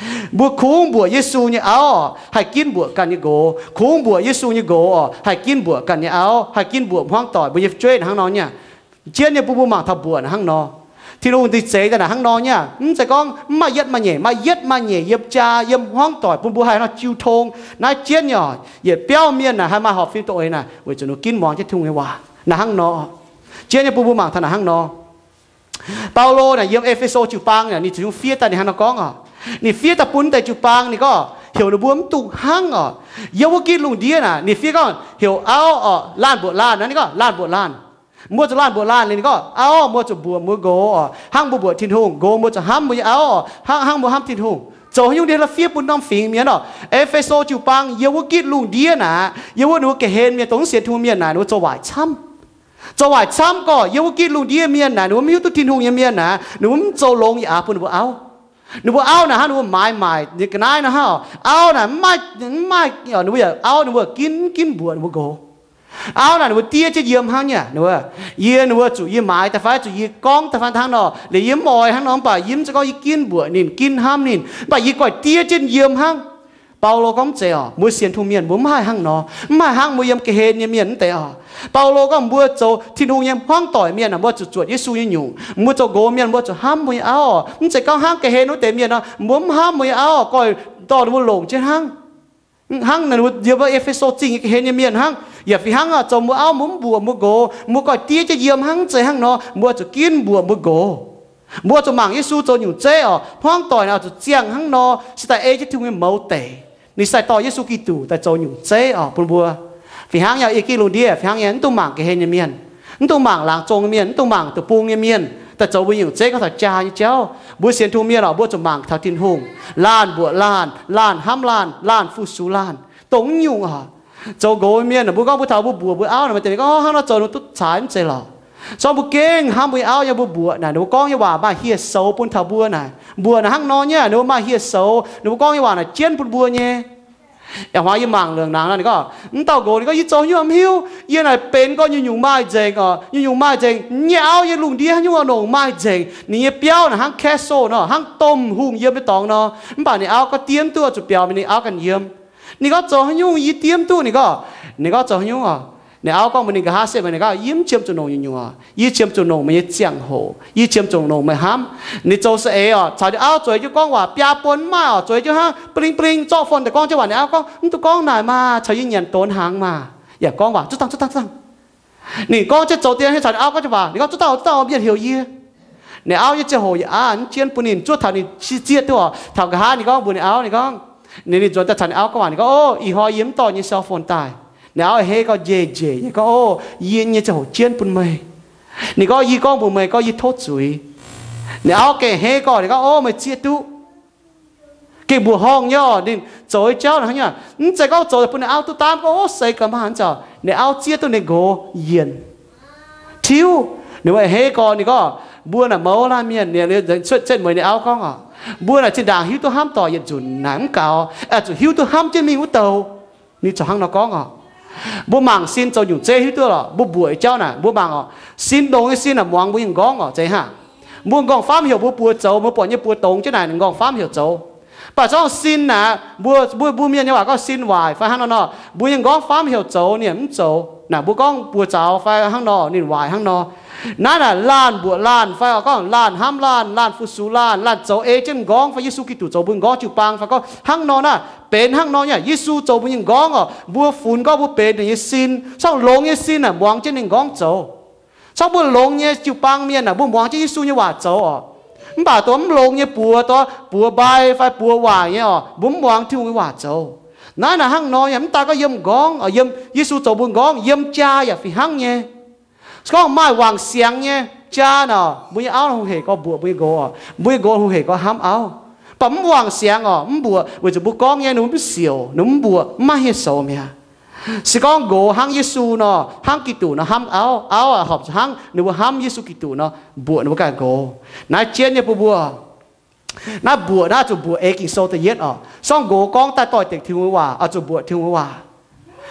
Mbuo kungx mbuoqc Yesu nyei auv oc, haih ginv mbuoqc ganh nyei nqox. Kungx mbuoqc Yesu nyei nqox oc, haih ginv mbuoqc ganh nyei auv, haih ginv mbuoqc hmuangv doic, mbuo nyei fu'jueiv hnangv nor nyei. Jienv nyei bun mbuo mangc taux mbuoqc naaic hnangv nor. Tin-Hungh dingc zeix daaih naaic hnangv nor nyei. Mv zeiz gorngv mv maaih yietv maaih nyeic, maaih yietv maaih nyeic yiem jaa yiem hmuangv doic bun mbuo haih nor jiu tong. Naaiv jienv nyei oc, yietc biauv mienh naaic haih maaih horpc fim dongh eix naaic weic zuqc ninh ginv muangx jienv Tin-Hungh nyei waac. Naaic hnangv nor. Jienv nyei bun mbuo mangc taux naaic hnangv nor. Baulo naaic yiem E^fe^so jiu-baang naaic ninh ziouc fiev daaih ninh hnangv nor gorngv oc. Ninh fiev daaih bun deix jiu-baang ninh gorngv heuc ninh mbuo mv dungx hnangv oc. Yiem wuov gitv lungh ndiev naaic ninh fiev gorngv heuc auv oc, laanh mbuoqc laanh naaic, ninh gorngv laanh mbuoqc laanh. Mbuo zuqc laanh mbuoqc laanh liuz ninh gorngv auv, mbuo zuqc mbuoqc mbuo nqox oc, hnangv mbuo mbuoqc Tin-Hungh. Nqox mbuo zuqc hnamv mbuo nyei auv oc, hnangv, hnangv mbuo hnamv Tin-Hungh. Zoux haaix nyungc ndie fiev bun norm fingx mienh oc. E^fe^so jiu-baang yiem wuov gitv lungh ndiev naaic, yiem wuov ninh mbuo ga'hlen mienh dongh mv sienx Tin-Hungh mienh naaic, ninh mbuo zoux waaic camv. Zoux waaic camv gorqv yiem wuov gitv lungh ndiev mienh naaic, ninh mbuo mv hiuv duqv Tin-Hungh nyei mienh naaic, ninh mbuo mv zoux longx yaac bun ninh mbuo auv. Ninh mbuo auv naaic hnangv ninh mbuo maaiz maaic nyei ga'naaiv nor hnangv oc. Auv naaic mv maaih, mv maaih, ninh mbuo yaac auv ninh mbuo ginv ginv mbuoqc ninh mbuo nqox. Auv naaic ninh mbuo diev jienv yiem hnangv nyei. Ninh mbuo, yie, ninh mbuo zuqc yie maaiz daaih fai zuqc yie gorngv daaih fai hnangv nor, liuz yie mv oix hnangv nor, mv baac yie mv zeiz gorngv yie ginv mbuoqc ninh, ginv hnamv ninh, mv baac yie goiv diev jienv yiem hnangv. Baulo gorngv mv zeiz oc. Mbuo sienx Tin-Hungh mienh mbuo mv haih hnangv nor. Mv haih hnangv mbuo yiem ga'hlen nyei mienh mv deix oc. Baulo gorngv mbuo zoux Tin-Hungh nyei hmuangv doic mienh aah, mbuo zuqc zuotc Yesu nyei nyungc. Mbuo zoux nqox mienh mbuo zuqc hnamv mbuo nyei auv oc. Mv zeiz gorngv hnangv ga'hlen wuov deix mienh nor, mbuo mv hnamv mbuo nyei auv, goiv dorh ninh mbuo longc jienv hnangv. Hnangv naaic yiem E^fe^so Zingh nyei ga'hlen nyei mienh hnangv, yaac fih hnangv oc, zoux mbuo auv mbuo mv mbuoqc mbuo nqox, mbuo goiv diev jienv yiem hnangv. Mv zeiz hnangv nor, mbuo zuqc ginv mbuoqc mbuo nqox. Mbuo zuqc mangc Yesu zoux nyungc zeiv oc. Hmuangv doic naaic oix zuqc ziangh hnangv nor, se daaih ei jienv Tin-Hungh nyei mouz deix. Ninh sai-dorh Yesu Giduc daaih zoux nyungc zeiv oc bun mbuo. Fih hnangv nyei, yie gih lungh ndiev fih hnangv nyei, mv dungx mangc ga'hlen nyei mienh, mv dungx mangc laangz zong nyei mienh, mv dungx mangc deic-bung nyei mienh daaih zoux mbuo nyungc zeiv gorngv taux jaa nyei jauv. Mbuo sienx Tin-Hungh mienh oc, mbuo zuqc mangc taux Tin-Hungh. Laanh mbuoqc laanh, laanh hnamv laanh, laanh fu-sux laanh, dongh nyungc oc. Zoux nqox mienh, mbuo gorngv mbuo taux mbuo mbuoqc mbuo auv naaic, maaih deix mienh gorngv hnangv nor zoux ninh duqv caaix, mv zeiz lorqc. Se gorngv mbuo gengh hnamv mbuo nyei auv nyei, mbuo mbuoqc naaic ninh mbuo gorngv nyei waac maaih hieh soux bun taux mbuo naaic. Mbuoqc naaic hnangv nor nyei, ninh mbuo maaih hieh soux, ninh mbuo gorngv nyei waac naaic jienv bun mbuo nyei. Ih hnoi yie mangc longc nangx nor, ninh gorngv, mv dauh nqox ninh gorngv, yie zoux haaix nyungc mv hiuv, yie naaic benx gorngv nyungc-nyungc maaih nzengc oc, nyungc-nyungc maaih nzengc, nyei auv nyei lungh ndiev haaix nyungc nongc maaih nzengc, ninh nyei biauv naaic hnangv castle nor, hnangv domh hungh yiem nyei dorngx nor. Mv baac ninh auv gorngv diev mv duqv, zuqc biaux mingh ninh auv ganh yiem. Ninh gorngv zoux haaix nyungc yie diev mv duqv? Ninh gorngv, ninh gorngv zoux haaix nyungc oc? Ninh auv gorngv mbuox ninh, nqa'haav se mbuox ninh gorngv, yie mv qiemx zuqc nongc nyungc-nyungc oc. Yie qiemx zuqc nongc meih nyei ziangh hoc. Yie qiemx zuqc nongc meih hnamv. Ninh zoux saeng-eix oc, caux ninh auv zueiz jienv gorngv waac biaa buonc mv maaih oc, zueiz jienv hnangv bling bling zorqv fon daaih gorngv jienv waac. Ninh auv gorngv, mv dungx gorngv naaic maah, caux yie nyanc donx hnaangx maah. Yaac gorngv waac zuov dangh zuov dangh zuov dangh. Ninh gorngv jienv zoux dien, caux ninh auv gorngv jienv waac, ninh gorngv, zuov dangh, zuov dangh, mienh heuc yie. Ninh auv nyei ziangh hoc yaac aqv, mv jienv bun ninh, zuov taux ninh zieqv duqv oc. Taux nqa'haav ninh gorngv mbuox ninh auv, ninh gorngv, ninh, ninh nzuonx daaih caux ninh auv gorngv waac, ninh gorngv, o, ih hnoi yie mv dorh nyei cell phone daaih. Ninh auv hei gorngv, njiec njiec nyei gorngv, o, yie nyei ziangh hoc jienv bun meih. Ninh gorngv, yie gorngv mbuox meih gorngv yie tov zuiz. Ninh auv gengh hei gorngv, ninh gorngv, o, meih zieqv duqv. Gengh mbuoqc horngh nyei oc. Ninh zoux nyei jauv naaic hnangv nyei, mv zeiz gorngv zoux bun ninh auv duqv daamv gorngv, o, seix gaax maah, hnangv zanc ninh auv zieqv duqv ninh nqox yienc tiuv. Ninh mbuo hei gorngv, ninh gorngv, mbuo naaic mouz laanh mienh, cuotv setv mueiz ninh auv gorngv oc, mbuo naaic zinh ndaangc hiuv duqv hnamv doic yietc nzunc naaic mv gaux, zuqc hiuv duqv hnamv jienv mingh wuov douh. Ninh corc hnangv nor gorngv oc. Mbuo mangc sin zoux nyungc zeiv hiuv duqv lorqc. Mbuo mbuoqc nyei jauv naaic mbuo mangc oc. Sin longx nyei sin naaic muangx mbuo nyei m'nqorngv oc, zeiz hnangv. Mbuo m'nqorngv famv heuc mbuo buoz zoux, mbuo buatc nyei buoz dongz jienv naaic, m'nqorngv famv heuc zoux. Mv baac zorngv sin naaic, mbuo, mbuo, mbuo mienh nyei waac gorngv sin waaic fai hnangv nor nor, mbuo nyei m'nqorngv famv heuc zoux, ninh mv zoux. Naaic mbuo gorngv buoz zaux fai hnangv nor, ninh waaic hnangv nor. Naaiv naaic laanh mbuoqc laanh fai oix gorngv laanh hnamv laanh, laanh fu-sux laanh, laanh zoux ei jienv m'nqorngv fai Yesu Giduc zoux mbuo m'nqorngv jiu-baang fai gorngv hnangv nor naaic, benx hnangv nor nyei. Yesu zoux mbuo nyei m'nqorngv oc, mbuo funx gorngv mbuo benx ninh nyei sin. Zorngv longx nyei sin naaic muangx jienv ninh m'nqorngv zoux. Zorngv mbuo longx nyei jiu-baang mienh naaic, mbuo muangx jienv Yesu nyei waac zoux oc. Mv baac dongh mv longx nyei buoz, dongh buoz mbai fai buoz waaic nyei oc, mbuo mv muangx Tin-Hungh nyei waac zoux. Naaiv naaic hnangv nor nyei, mv daaih gorngv yiem m'nqorngv, yiem Yesu zoux mbuo m'nqorngv, yiem jaa yaac fih hnangv nyei. Se gorngv maaih wangc siangx nyei jaa naaic, mbuo nyei auv hungh heic gorngv mbuoqc mbuo nyei nqox oc, mbuo nyei nqox hungh heic gorngv hnamv auv. Mv baac mv wangc siangx oc, mv mbuoqc weic zuqc mbuo gorngv nyei ninh mbuo mv siouc, ninh mbuo mv mbuoqc, mv maaih hieh soux mi'aqv. Se gorngv nqox hnangv Yesu nor, hnangv Giduc nor hnamv auv, auv aac horpc zuqc hnangv ninh mbuo hnamv Yesu Giduc nor mbuoqc ninh mbuo ganh nqox. Naaiv jienv nyei bun mbuo, naaiv mbuoqc naaiv zuqc mbuoqc ei Ging-Sou da'yietv oc. Sorng nqox gorngv daaih doix-dekc Tin-Hungh nyei waac oix zuqc mbuoqc Tin-Hungh nyei waac.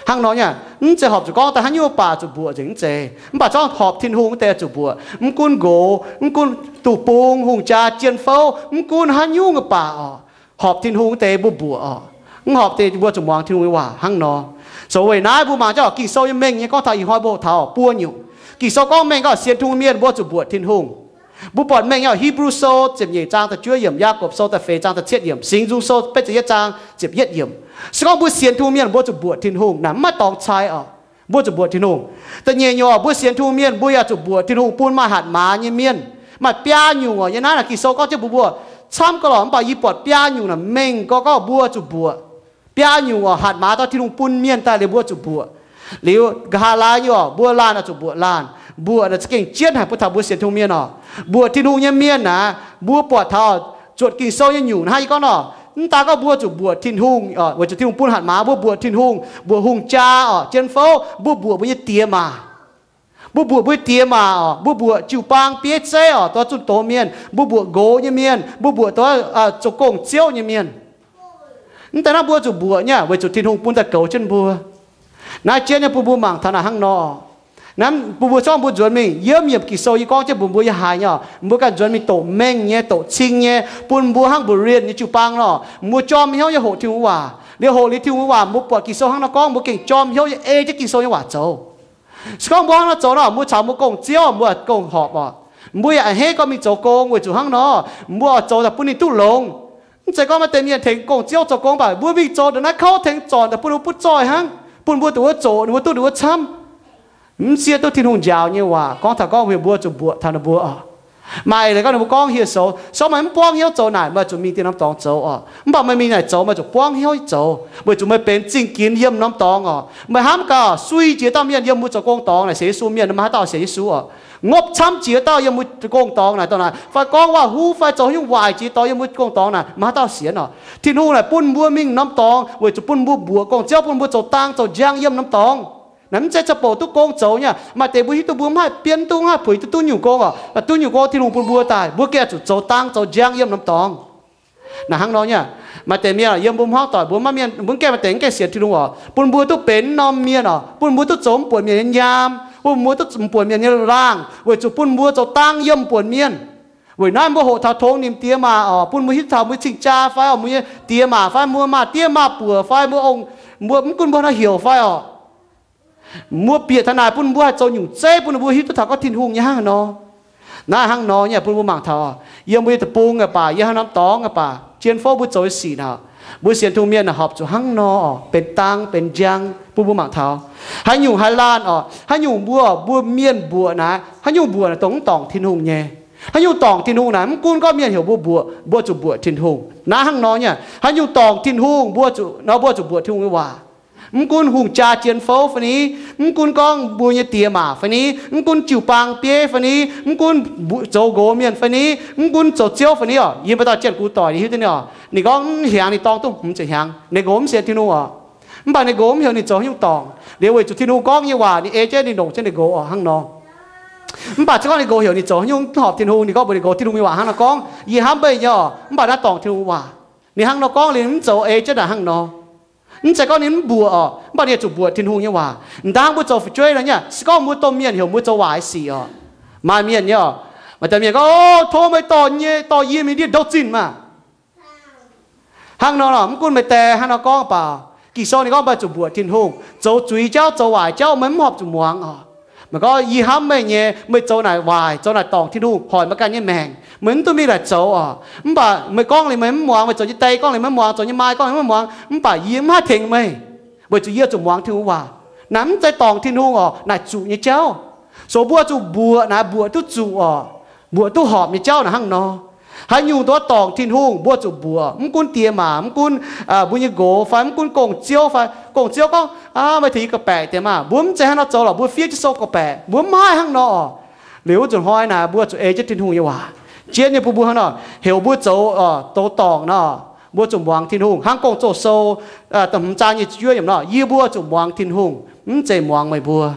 Hnangv nor nyei, mv zeiz horpc zuqc gorngv daaih haaix nyungc baac zuqc mbuoqc nzengc, mv zeiz. Mv baac zorngv horpc Tin-Hungh wuov deix zuqc mbuoqc. Mv gunv nqox, mv gunv duqv bung, hungh jaa, jien fouv, mv gunv haaix nyungc baac oc, horpc Tin-Hungh wuov deix mbuo mbuoqc oc. Mv horpc deix mbuo zuqc muangx Tin-Hungh nyei waac hnangv nor. Zoux weic naaiv mbuo mangc jauv Ging-Sou nyei mengh nyei gorngv taux ih hnoi mbuo hoqc taux buo nyungc. Ging-Sou gorngv mengh gorngv sienx Tin-Hungh mienh mbuo zuqc mbuoqc Tin-Hungh. Mbuo buatc mengh nyei Hipv^lu Sou ziepc nyeic zaang da'juov yiemc, Yaagorpc Sou da'feix zaang da'cietv yiemc, Singx Nzung Sou betv ziepc yietv zaang ziepc yietv yiemc. Se gorngv mbuo sienx Tin-Hungh mienh mbuo zuqc mbuoqc Tin-Hungh naaic, mv maaih dorngx cai oc. Mbuo zuqc mbuoqc Tin-Hungh. Da'nyeic nyungc oc, mbuo sienx Tin-Hungh mienh mbuo yaac zuqc mbuoqc Tin-Hungh bun maaih hatc maaz nyei mienh. Maaih biaa nyungc oc. Yiem naaiv naaic Ging-Sou gorngv jienv mbuox mbuo camv gau lorqc, mv baac yie buatc biaa nyungc naaic mengh gorngv gorngv mbuo zuqc mbuoqc. Biaa nyungc oc, hatc maaz dorh Tin-Hungh bun mienh daaih liuz mbuo zuqc mbuoqc. Liuz nqa'haav laai nyei oc, mbuo laanh oix zuqc mbuoqc laanh. Mbuoqc naaic za'gengh jienv haic bun taux mbuo sienx Tin-Hungh mienh oc. Mbuoqc Tin-Hungh nyei mienh naaic, mbuo buatc taux zuotc Ging-Sou nyei nyungc naaiv yie gorngv nor, mv daaih gorngv mbuo zuqc mbuoqc Tin-Hungh oc, weic zuqc Tin-Hungh bun hatc maaz, mbuo mbuoqc Tin-Hungh, mbuoqc hungh jaa oc, jien fouv, mbuo mbuoqc mbuo nyei diex maac. Mbuo mbuoqc mbuo nyei diex maac oc, mbuo mbuoqc jiu-baang bieiv zeiv oc, dorh zunh doz mienh, mbuo mbuoqc nqox nyei mienh, mbuo mbuoqc dorh zoux gong-ziouv nyei mienh. Mv deix naaiv mbuo zuqc mbuoqc nyei, weic zuqc Tin-Hungh bun daaih goux jienv mbuo. Naaiv jienv nyei bun mbuo mangc taux naaic hnangv nor. Naaiv bun mbuo zorngv mbuo nzuonx mingh yiem yiemc Ging-Sou yie gorngv jienv mbuox mbuo yiem haaix nyei oc, mbuo ganh nzuonx mingh doqc mengh nyei, doqc cing nyei, bun mbuo hnangv Mbuox Rien nyei jiu-baang nor, mbuo jorm hnyouv nyei hoqc Tin-Hungh waac. Liuz hoqc liuz Tin-Hungh nyei waac, mbuo buatc Ging-Sou hnangv nor gorngv, mbuo gengh jorm hnyouv nyei ei jienv Ging-Sou nyei waac zoux. Se gorngv mbuo hnangv nor zoux nor, mbuo caux mbuo gong-ziouv, mbuo gong-horpc oc, mbuo yaac a'hneiv gorngv mingh zoux gong weic zuqc hnangv nor, mbuo oix zoux daaih bun ninh duqv longx. Mv zeiz gorngv maaih deix mienh tengx gong-ziouv zoux gong, mv baac mbuo mingh zoux ndongc naaiv kouv tengx zornc daaih bun ninh mbuo butv zoih hnangv, bun mbuo duqv wuov zoqc, ninh mbuo duqv ninh mbuo camv. Mv siev duqv Tin-Hungh njaaux nyei waac gorngv taux gorngv heuc mbuo zuqc mbuoqc taux ninh mbuo oc. Maaih leiz gorngv ninh mbuo gorngv hieh soux, se gorngv meih mv buangv hnyouv zoux naaic, meih zuqc mingh dieh norm dorngx zoux oc. Mv baac meih mingh naaic zoux, meih zuqc buangv hnyouv zoux, weic zuqc meih benx zingh ginx yiem norm dorngx oc. Meih hnamv gaax, sui jiex dauh mienh yiem mbuo zoux gong dorngx naaic sienx Yesu mienh, maiv haaix dauh sienx Yesu oc. Ngopv camv jiex dauh yiem mbuo gong dorngx naaic, dauh naaic fai gorngv waac-huv fai zoux haaix nyungc waaic jiex dorngx yiem mbuo gong dorngx naaic, maiv haaix dauh sienx oc. Tin-Hungh naaic bun mbuo mingh norm dorngx weic zuqc bun mbuo mbuoqc gong-ziouv, bun mbuo zoux dang zoux njang yiem norm dorngx. Naaic mv zeiz za'bouc duqv gong zoux nyei. Maaih deix mbuo hiuv duqv mbuo mv haih, bienv duqv mv haih, puix duqv duqv nyungc gong oc, duqv nyungc gong Tin-Hungh bun mbuo daaih, mbuo gengh zuqc zoux dang zoux njang yiem norm dorngx. Naaic hnangv nor nyei. Maaih deix mienh yiem mbuo hmuangv doic, mbuo maiv mienh, mbuo mv gaengh, maaih deix mv gaengh sienx Tin-Hungh oc, bun mbuo duqv benx norm mienh oc, bun mbuo duqv zoux mv buonc mienh nyei nyaam, bun mbuo duqv zoux mv buonc mienh nyei laangh, weic zuqc bun mbuo zoux dang yiem mv buonc mienh. Weic naaiv mbuo hoqc taux tongx nimc diex maac oc, bun mbuo hiuv taux mbuo cing-jaa fai oc, mbuo nyei diex maac fai mbuo maaih diev maaih buoc fai mbuo ong, mbuo mv gunv mbuo haaix nor heuc fai oc, mbuo bieqc taux naaic bun mbuo haih zoux nyungc zeiv bun ninh mbuo hiuv duqv taux gorngv Tin-Hungh nyei hnangv haaix nor. Naaiv hnangv nor nyei bun mbuo mangc taux, yiem mbuo nyei deic-bung aqv baac, yiem haaix norm dorngx aqv baac, jien fouv mbuo zoux nyei sic naaic, mbuo sienx Tin-Hungh mienh naaic horpc zuqc hnangv nor oc, benx dang benx njang bun mbuo mangc taux. Haaix nyungc haaix laanh oc, haaix nyungc mbuo, mbuo mienh mbuoqc naaic, haaix nyungc mbuoqc naaic dongh mv dorngc Tin-Hungh nyei. Haaix nyungc dorngc Tin-Hungh naaic, mv gunv gorngv mienh heuc mbuo mbuoqc, mbuo zuqc mbuoqc Tin-Hungh. Naaiv hnangv nor nyei, haaix nyungc dorngc Tin-Hungh mbuo zuqc, nor mbuo zuqc mbuoqc Tin-Hungh nyei waac. Mv gunv hungh jaa jien fouv fai ni, mv gunv gorngv mbuo nyei diex maac fai ni, mv gunv jiu-baang bieiv fai ni, mv gunv mbuo zoux nqox mienh fai ni, mv gunv zoux ziouv fai ni oc. Yie mbuo dauh jienv gux doic ninh hiuv duqv nyei oc. Ninh gorngv mv hiaangx ninh dorng duqv hmz ziepc hnyangx, ninh nqox mv sienx Tin-Hungh oc. Mv baac ninh nqox mv heuc ninh zoux haaix nyungc dorngc. Liuz weic zuqc Tin-Hungh gorngv nyei waac ninh ei jienv ninh longc jienv ninh nqox oc hnangv nor. Mv baac se gorngv ninh nqox heuc ninh zoux haaix nyungc mv horpc Tin-Hungh, ninh gorngv mbuox ninh nqox Tin-Hungh nyei waac hnangv nor gorngv, yie hnamv meih nyei oc, mv baac naaiv dorngc Tin-Hungh waac. Ninh hnangv nor gorngv liuz mv zoux ei jienv naaic hnangv nor. Mv zeiz gorngv ninh mv mbuoqc oc, mv baac ninh zuqc mbuoqc Tin-Hungh nyei waac. M'dangv mbuo zoux fu'jueiv nor nyei, se gorngv mbuo domh mienh heuc mbuo zoux waaic sic oc. Maaih mienh nyei oc, maaih deix mienh gorngv, o, tov meih dorh nyei, dorh yie mingh ndiev ndouv zinh maah. Hnangv nor, mv gunv meih die hnangv nor gorngv baac, Ging-Sou ninh gorngv meih zuqc mbuoqc Tin-Hungh. Zoux zuiz jauv, zoux waaic jauv, meih mv horpc zuqc muangx oc. Meih gorngv, yie hnamv meih nyei, meih zoux naaic waaic, zoux naaic dorngc Tin-Hungh, hoic meih ganh nyei maengc. Meih mv duqv mingh naaic zoux oc. Mv baac meih gorngv liuz meih mv muangx, meih zoux nyei die gorngv liuz meih mv muangx, zoux nyei maa gorngv liuz meih mv muangx, mv baac yie mv haih tengx meih, weic zuqc yie zuqc muangx Tin-Hungh waac. Naaic mv zeiz dorngc Tin-Hungh oc, naaic zuqc nyei jauv. So mbuo zuqc mbuoqc naaic, mbuoqc duqv zuqc oc, mbuoqc duqv horpc nyei jauv naaic hnangv nor. Haaix nyungc dorngc Tin-Hungh mbuo zuqc mbuoqc, mv gunv diex maac, mv gunv mbuo nyei nqox fai mv gunv gong-ziouv fai gong-ziouv gorngv, aa, meih tengx yie ga'baeqc deix maah. Mbuo mv zeiz hnangv nor zoux lorqc, mbuo fiev jienv sou ga'baeqc, mbuo mv haih hnangv nor oc. Liuz wuov nzunc hnoi naaic mbuo zuqc ei jienv Tin-Hungh nyei waac. Jien nyei bun mbuo hnangv nor, heuc mbuo zoux, zoux dorngc nor, mbuo zuqc muangx Tin-Hungh. Hnangv Gong-Zoh sou da'hmz zaang nyic ziepc juov yiemc nor, yie mbuo zuqc muangx Tin-Hungh, mv zeiz muangx meih mbuo.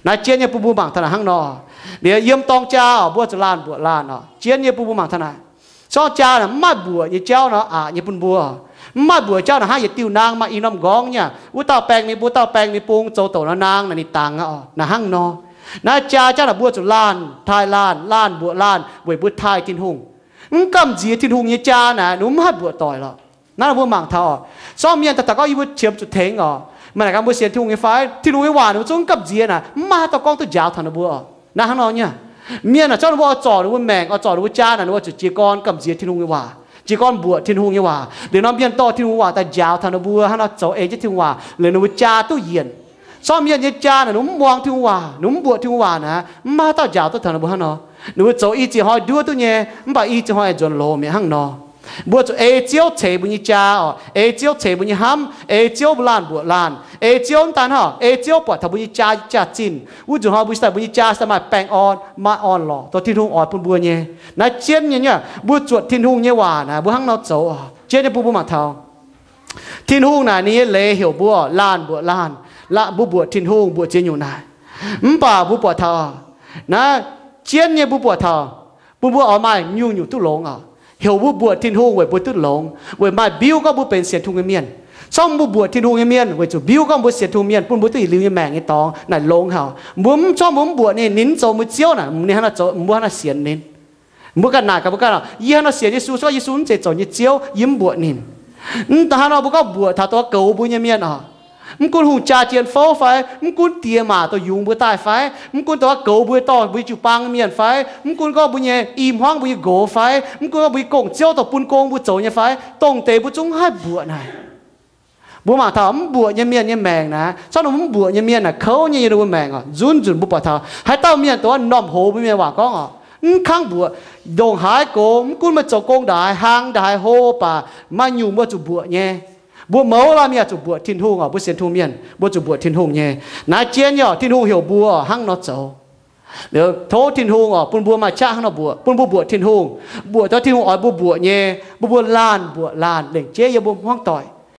Naaiv jien nyei bun mbuo mangc taux naaic hnangv nor. Liuz yiem dorng jaa oc, mbuo zuqc laanh mbuoqc laanh oc. Jien nyei bun mbuo mangc taux naaic, zorqv jaa naaic mv maaih mbuoqc nyei jauv nor, aqc nyei bun mbuo. Mv maaih mbuoqc jauv naaic hnangv yietc diuh naang maaih i norm nqorngv nyei, wuov dauh baeng mingh bung, wuov dauh baeng mingh bung, zoux douc nor naang naaic ninh dangx aqv oc. Naaic hnangv nor. Naaiv jaa jauv naaic mbuo zuqc laanh taaih laanh, laanh mbuoqc laanh weic mbuo taaih Tin-Hungh. Mv gamh nziex Tin-Hungh nyei jaa naaic, ninh mv haih mbuoqc doic lorqc. Naaiv mbuo mangc taux oc, zorqv mienh daaih daux gaux yie mbuo qiemx zuqc tengx oc. Maaih naaic gaax mbuo sienx Tin-Hungh nyei fai? Tin-Hungh nyei waac ninh mbuo zungv gamh nziex naaic, mv maaih haaix dauh gorngv duqv njaaux taux ninh mbuo oc. Naaiv hnangv nor nyei. Mienh naaic zorqv ninh mbuo oix zorc ninh mbuo maengc, oix zorc ninh mbuo jaa naaic, ninh mbuo zuqc jiez gorn gamh nziex Tin-Hungh nyei waac, jiez gorn mbuoqc Tin-Hungh nyei waac. Liuz norm mienh dorh Tin-Hungh waac daaih njaaux taux ninh mbuo hnangv nor, zoux ei jienv Tin-Hungh waac, liuz ninh mbuo jaa duqv yienc. Zorqv mienh nyei jaa naaic, ninh mbuo mv muangx Tin-Hungh waac, ninh mbuo mv mbuoqc Tin-Hungh waac naaic, mv maaih haaix dauh njaaux duqv taux ninh mbuo hnangv nor. Ninh mbuo zoux i ziex hnoi nduov duqv nyei, mv baac i ziex hnoi nzuonx loz mi'aqv hnangv nor. Mbuo zuqc ei Ziouv ceix mbuo nyei jaa oc, ei Ziouv ceix mbuo nyei hnamv, ei Ziouv mbuo laanh mbuoqc laanh, ei Ziouv mv daan hnangv, ei Ziouv buatc taux mbuo nyei jaa, jaa-zinh. Wuov nzunc hnoi mbuo se daaih mbuo nyei jaa se daaih maaih baengh orn, maaih orn-lorqc, dongh Tin-Hungh oix bun mbuo nyei. Naaiv jienv nyei, mbuo zuotc Tin-Hungh nyei waac naaic, mbuo hnangv nor zoux oc. Jienv nyei bun mbuo mangc taux Tin-Hungh naaic ninh nyei leiz heuc mbuo laanh mbuoqc laanh, mbuo mbuoqc Tin-Hungh mbuoqc ziex nyungc naaic. Mv baac mbuo buatc taux naaiv jienv nyei mbuo buatc taux, bun mbuo oix maaih nyungc-nyungc duqv longx oc. Heuc mbuo mbuoqc Tin-Hungh weic mbuo duqv longx, weic maaih mbiuv gorngv mbuo benx sienx Tin-Hungh nyei mienh. Zorqv mbuo mbuoqc Tin-Hungh nyei mienh weic zuqc mbiuv gorngv mbuo sienx Tin-Hungh mienh, bun mbuo duqv yietc liuz nyei maengc nyei dorngx naaic longx haic. Mbuo mv, zorqv mbuo mv mbuoqc ninh, ninh mv zoux mbuo Ziouv naaic, ninh hnangv naaiv zoux, mbuo hnangv naaiv sienx ninh. Mbuo ganh naaic gaax mbuo ganh, yie hnangv naaiv sienx Yesu, se gorngv Yesu mv zeiz zoux nyei Ziouv, yie mv mbuoqc ninh. Mv daan hnangv nor, mbuo gorngv mbuoqc taux dongh goux mbuo nyei mienh oc, mv gunv hungh jaa jien fouv fai, mv gunv diex maac dongh yungz mbuo daaih fai, mv gunv dongh goux mbuo dorh mbuo jiu-baang mienh fai, mv gunv gorngv mbuo nyei i hmuangv, mbuo nyei nqox fai, mv gunv gorngv mbuo nyei gong-ziouv dongh bun gong mbuo zoux nyei fai, dongh deix mbuo zungv haih mbuoqc naaic. Mbuo mangc taux mv mbuoqc nyei mienh nyei maengc naaic, camv dongh mv mbuoqc nyei mienh naaic kouv nyei yiem ninh mbuo maengc oc. Nzunc nzunc mbuo buatc taux haaix dauh mienh dongh norm hoz mbuo mienh waac gorngv oc, mv kangv mbuoqc, ndongc haaix gox, mv gunv meih zoux gong ndaaix, hlang ndaaix, hlo baac maaih nyungc mbuo zuqc mbuoqc nyei. Mbuo mouz laanh mienh zuqc mbuoqc Tin-Hungh oc. Mbuo sienx Tin-Hungh mienh mbuo zuqc mbuoqc Tin-Hungh nyei. Naaiv jienv nyei oc, Tin-Hungh heuc mbuo hnangv nor zoux. Liuz tov Tin-Hungh oc, bun mbuo maaih qaqv hnangv nor mbuoqc, bun mbuo mbuoqc Tin-Hungh, mbuoqc taux Tin-Hungh oix mbuo mbuoqc nyei, bun mbuo laanh mbuoqc laanh lengc jeiv yiem mbuo hmuangv doic.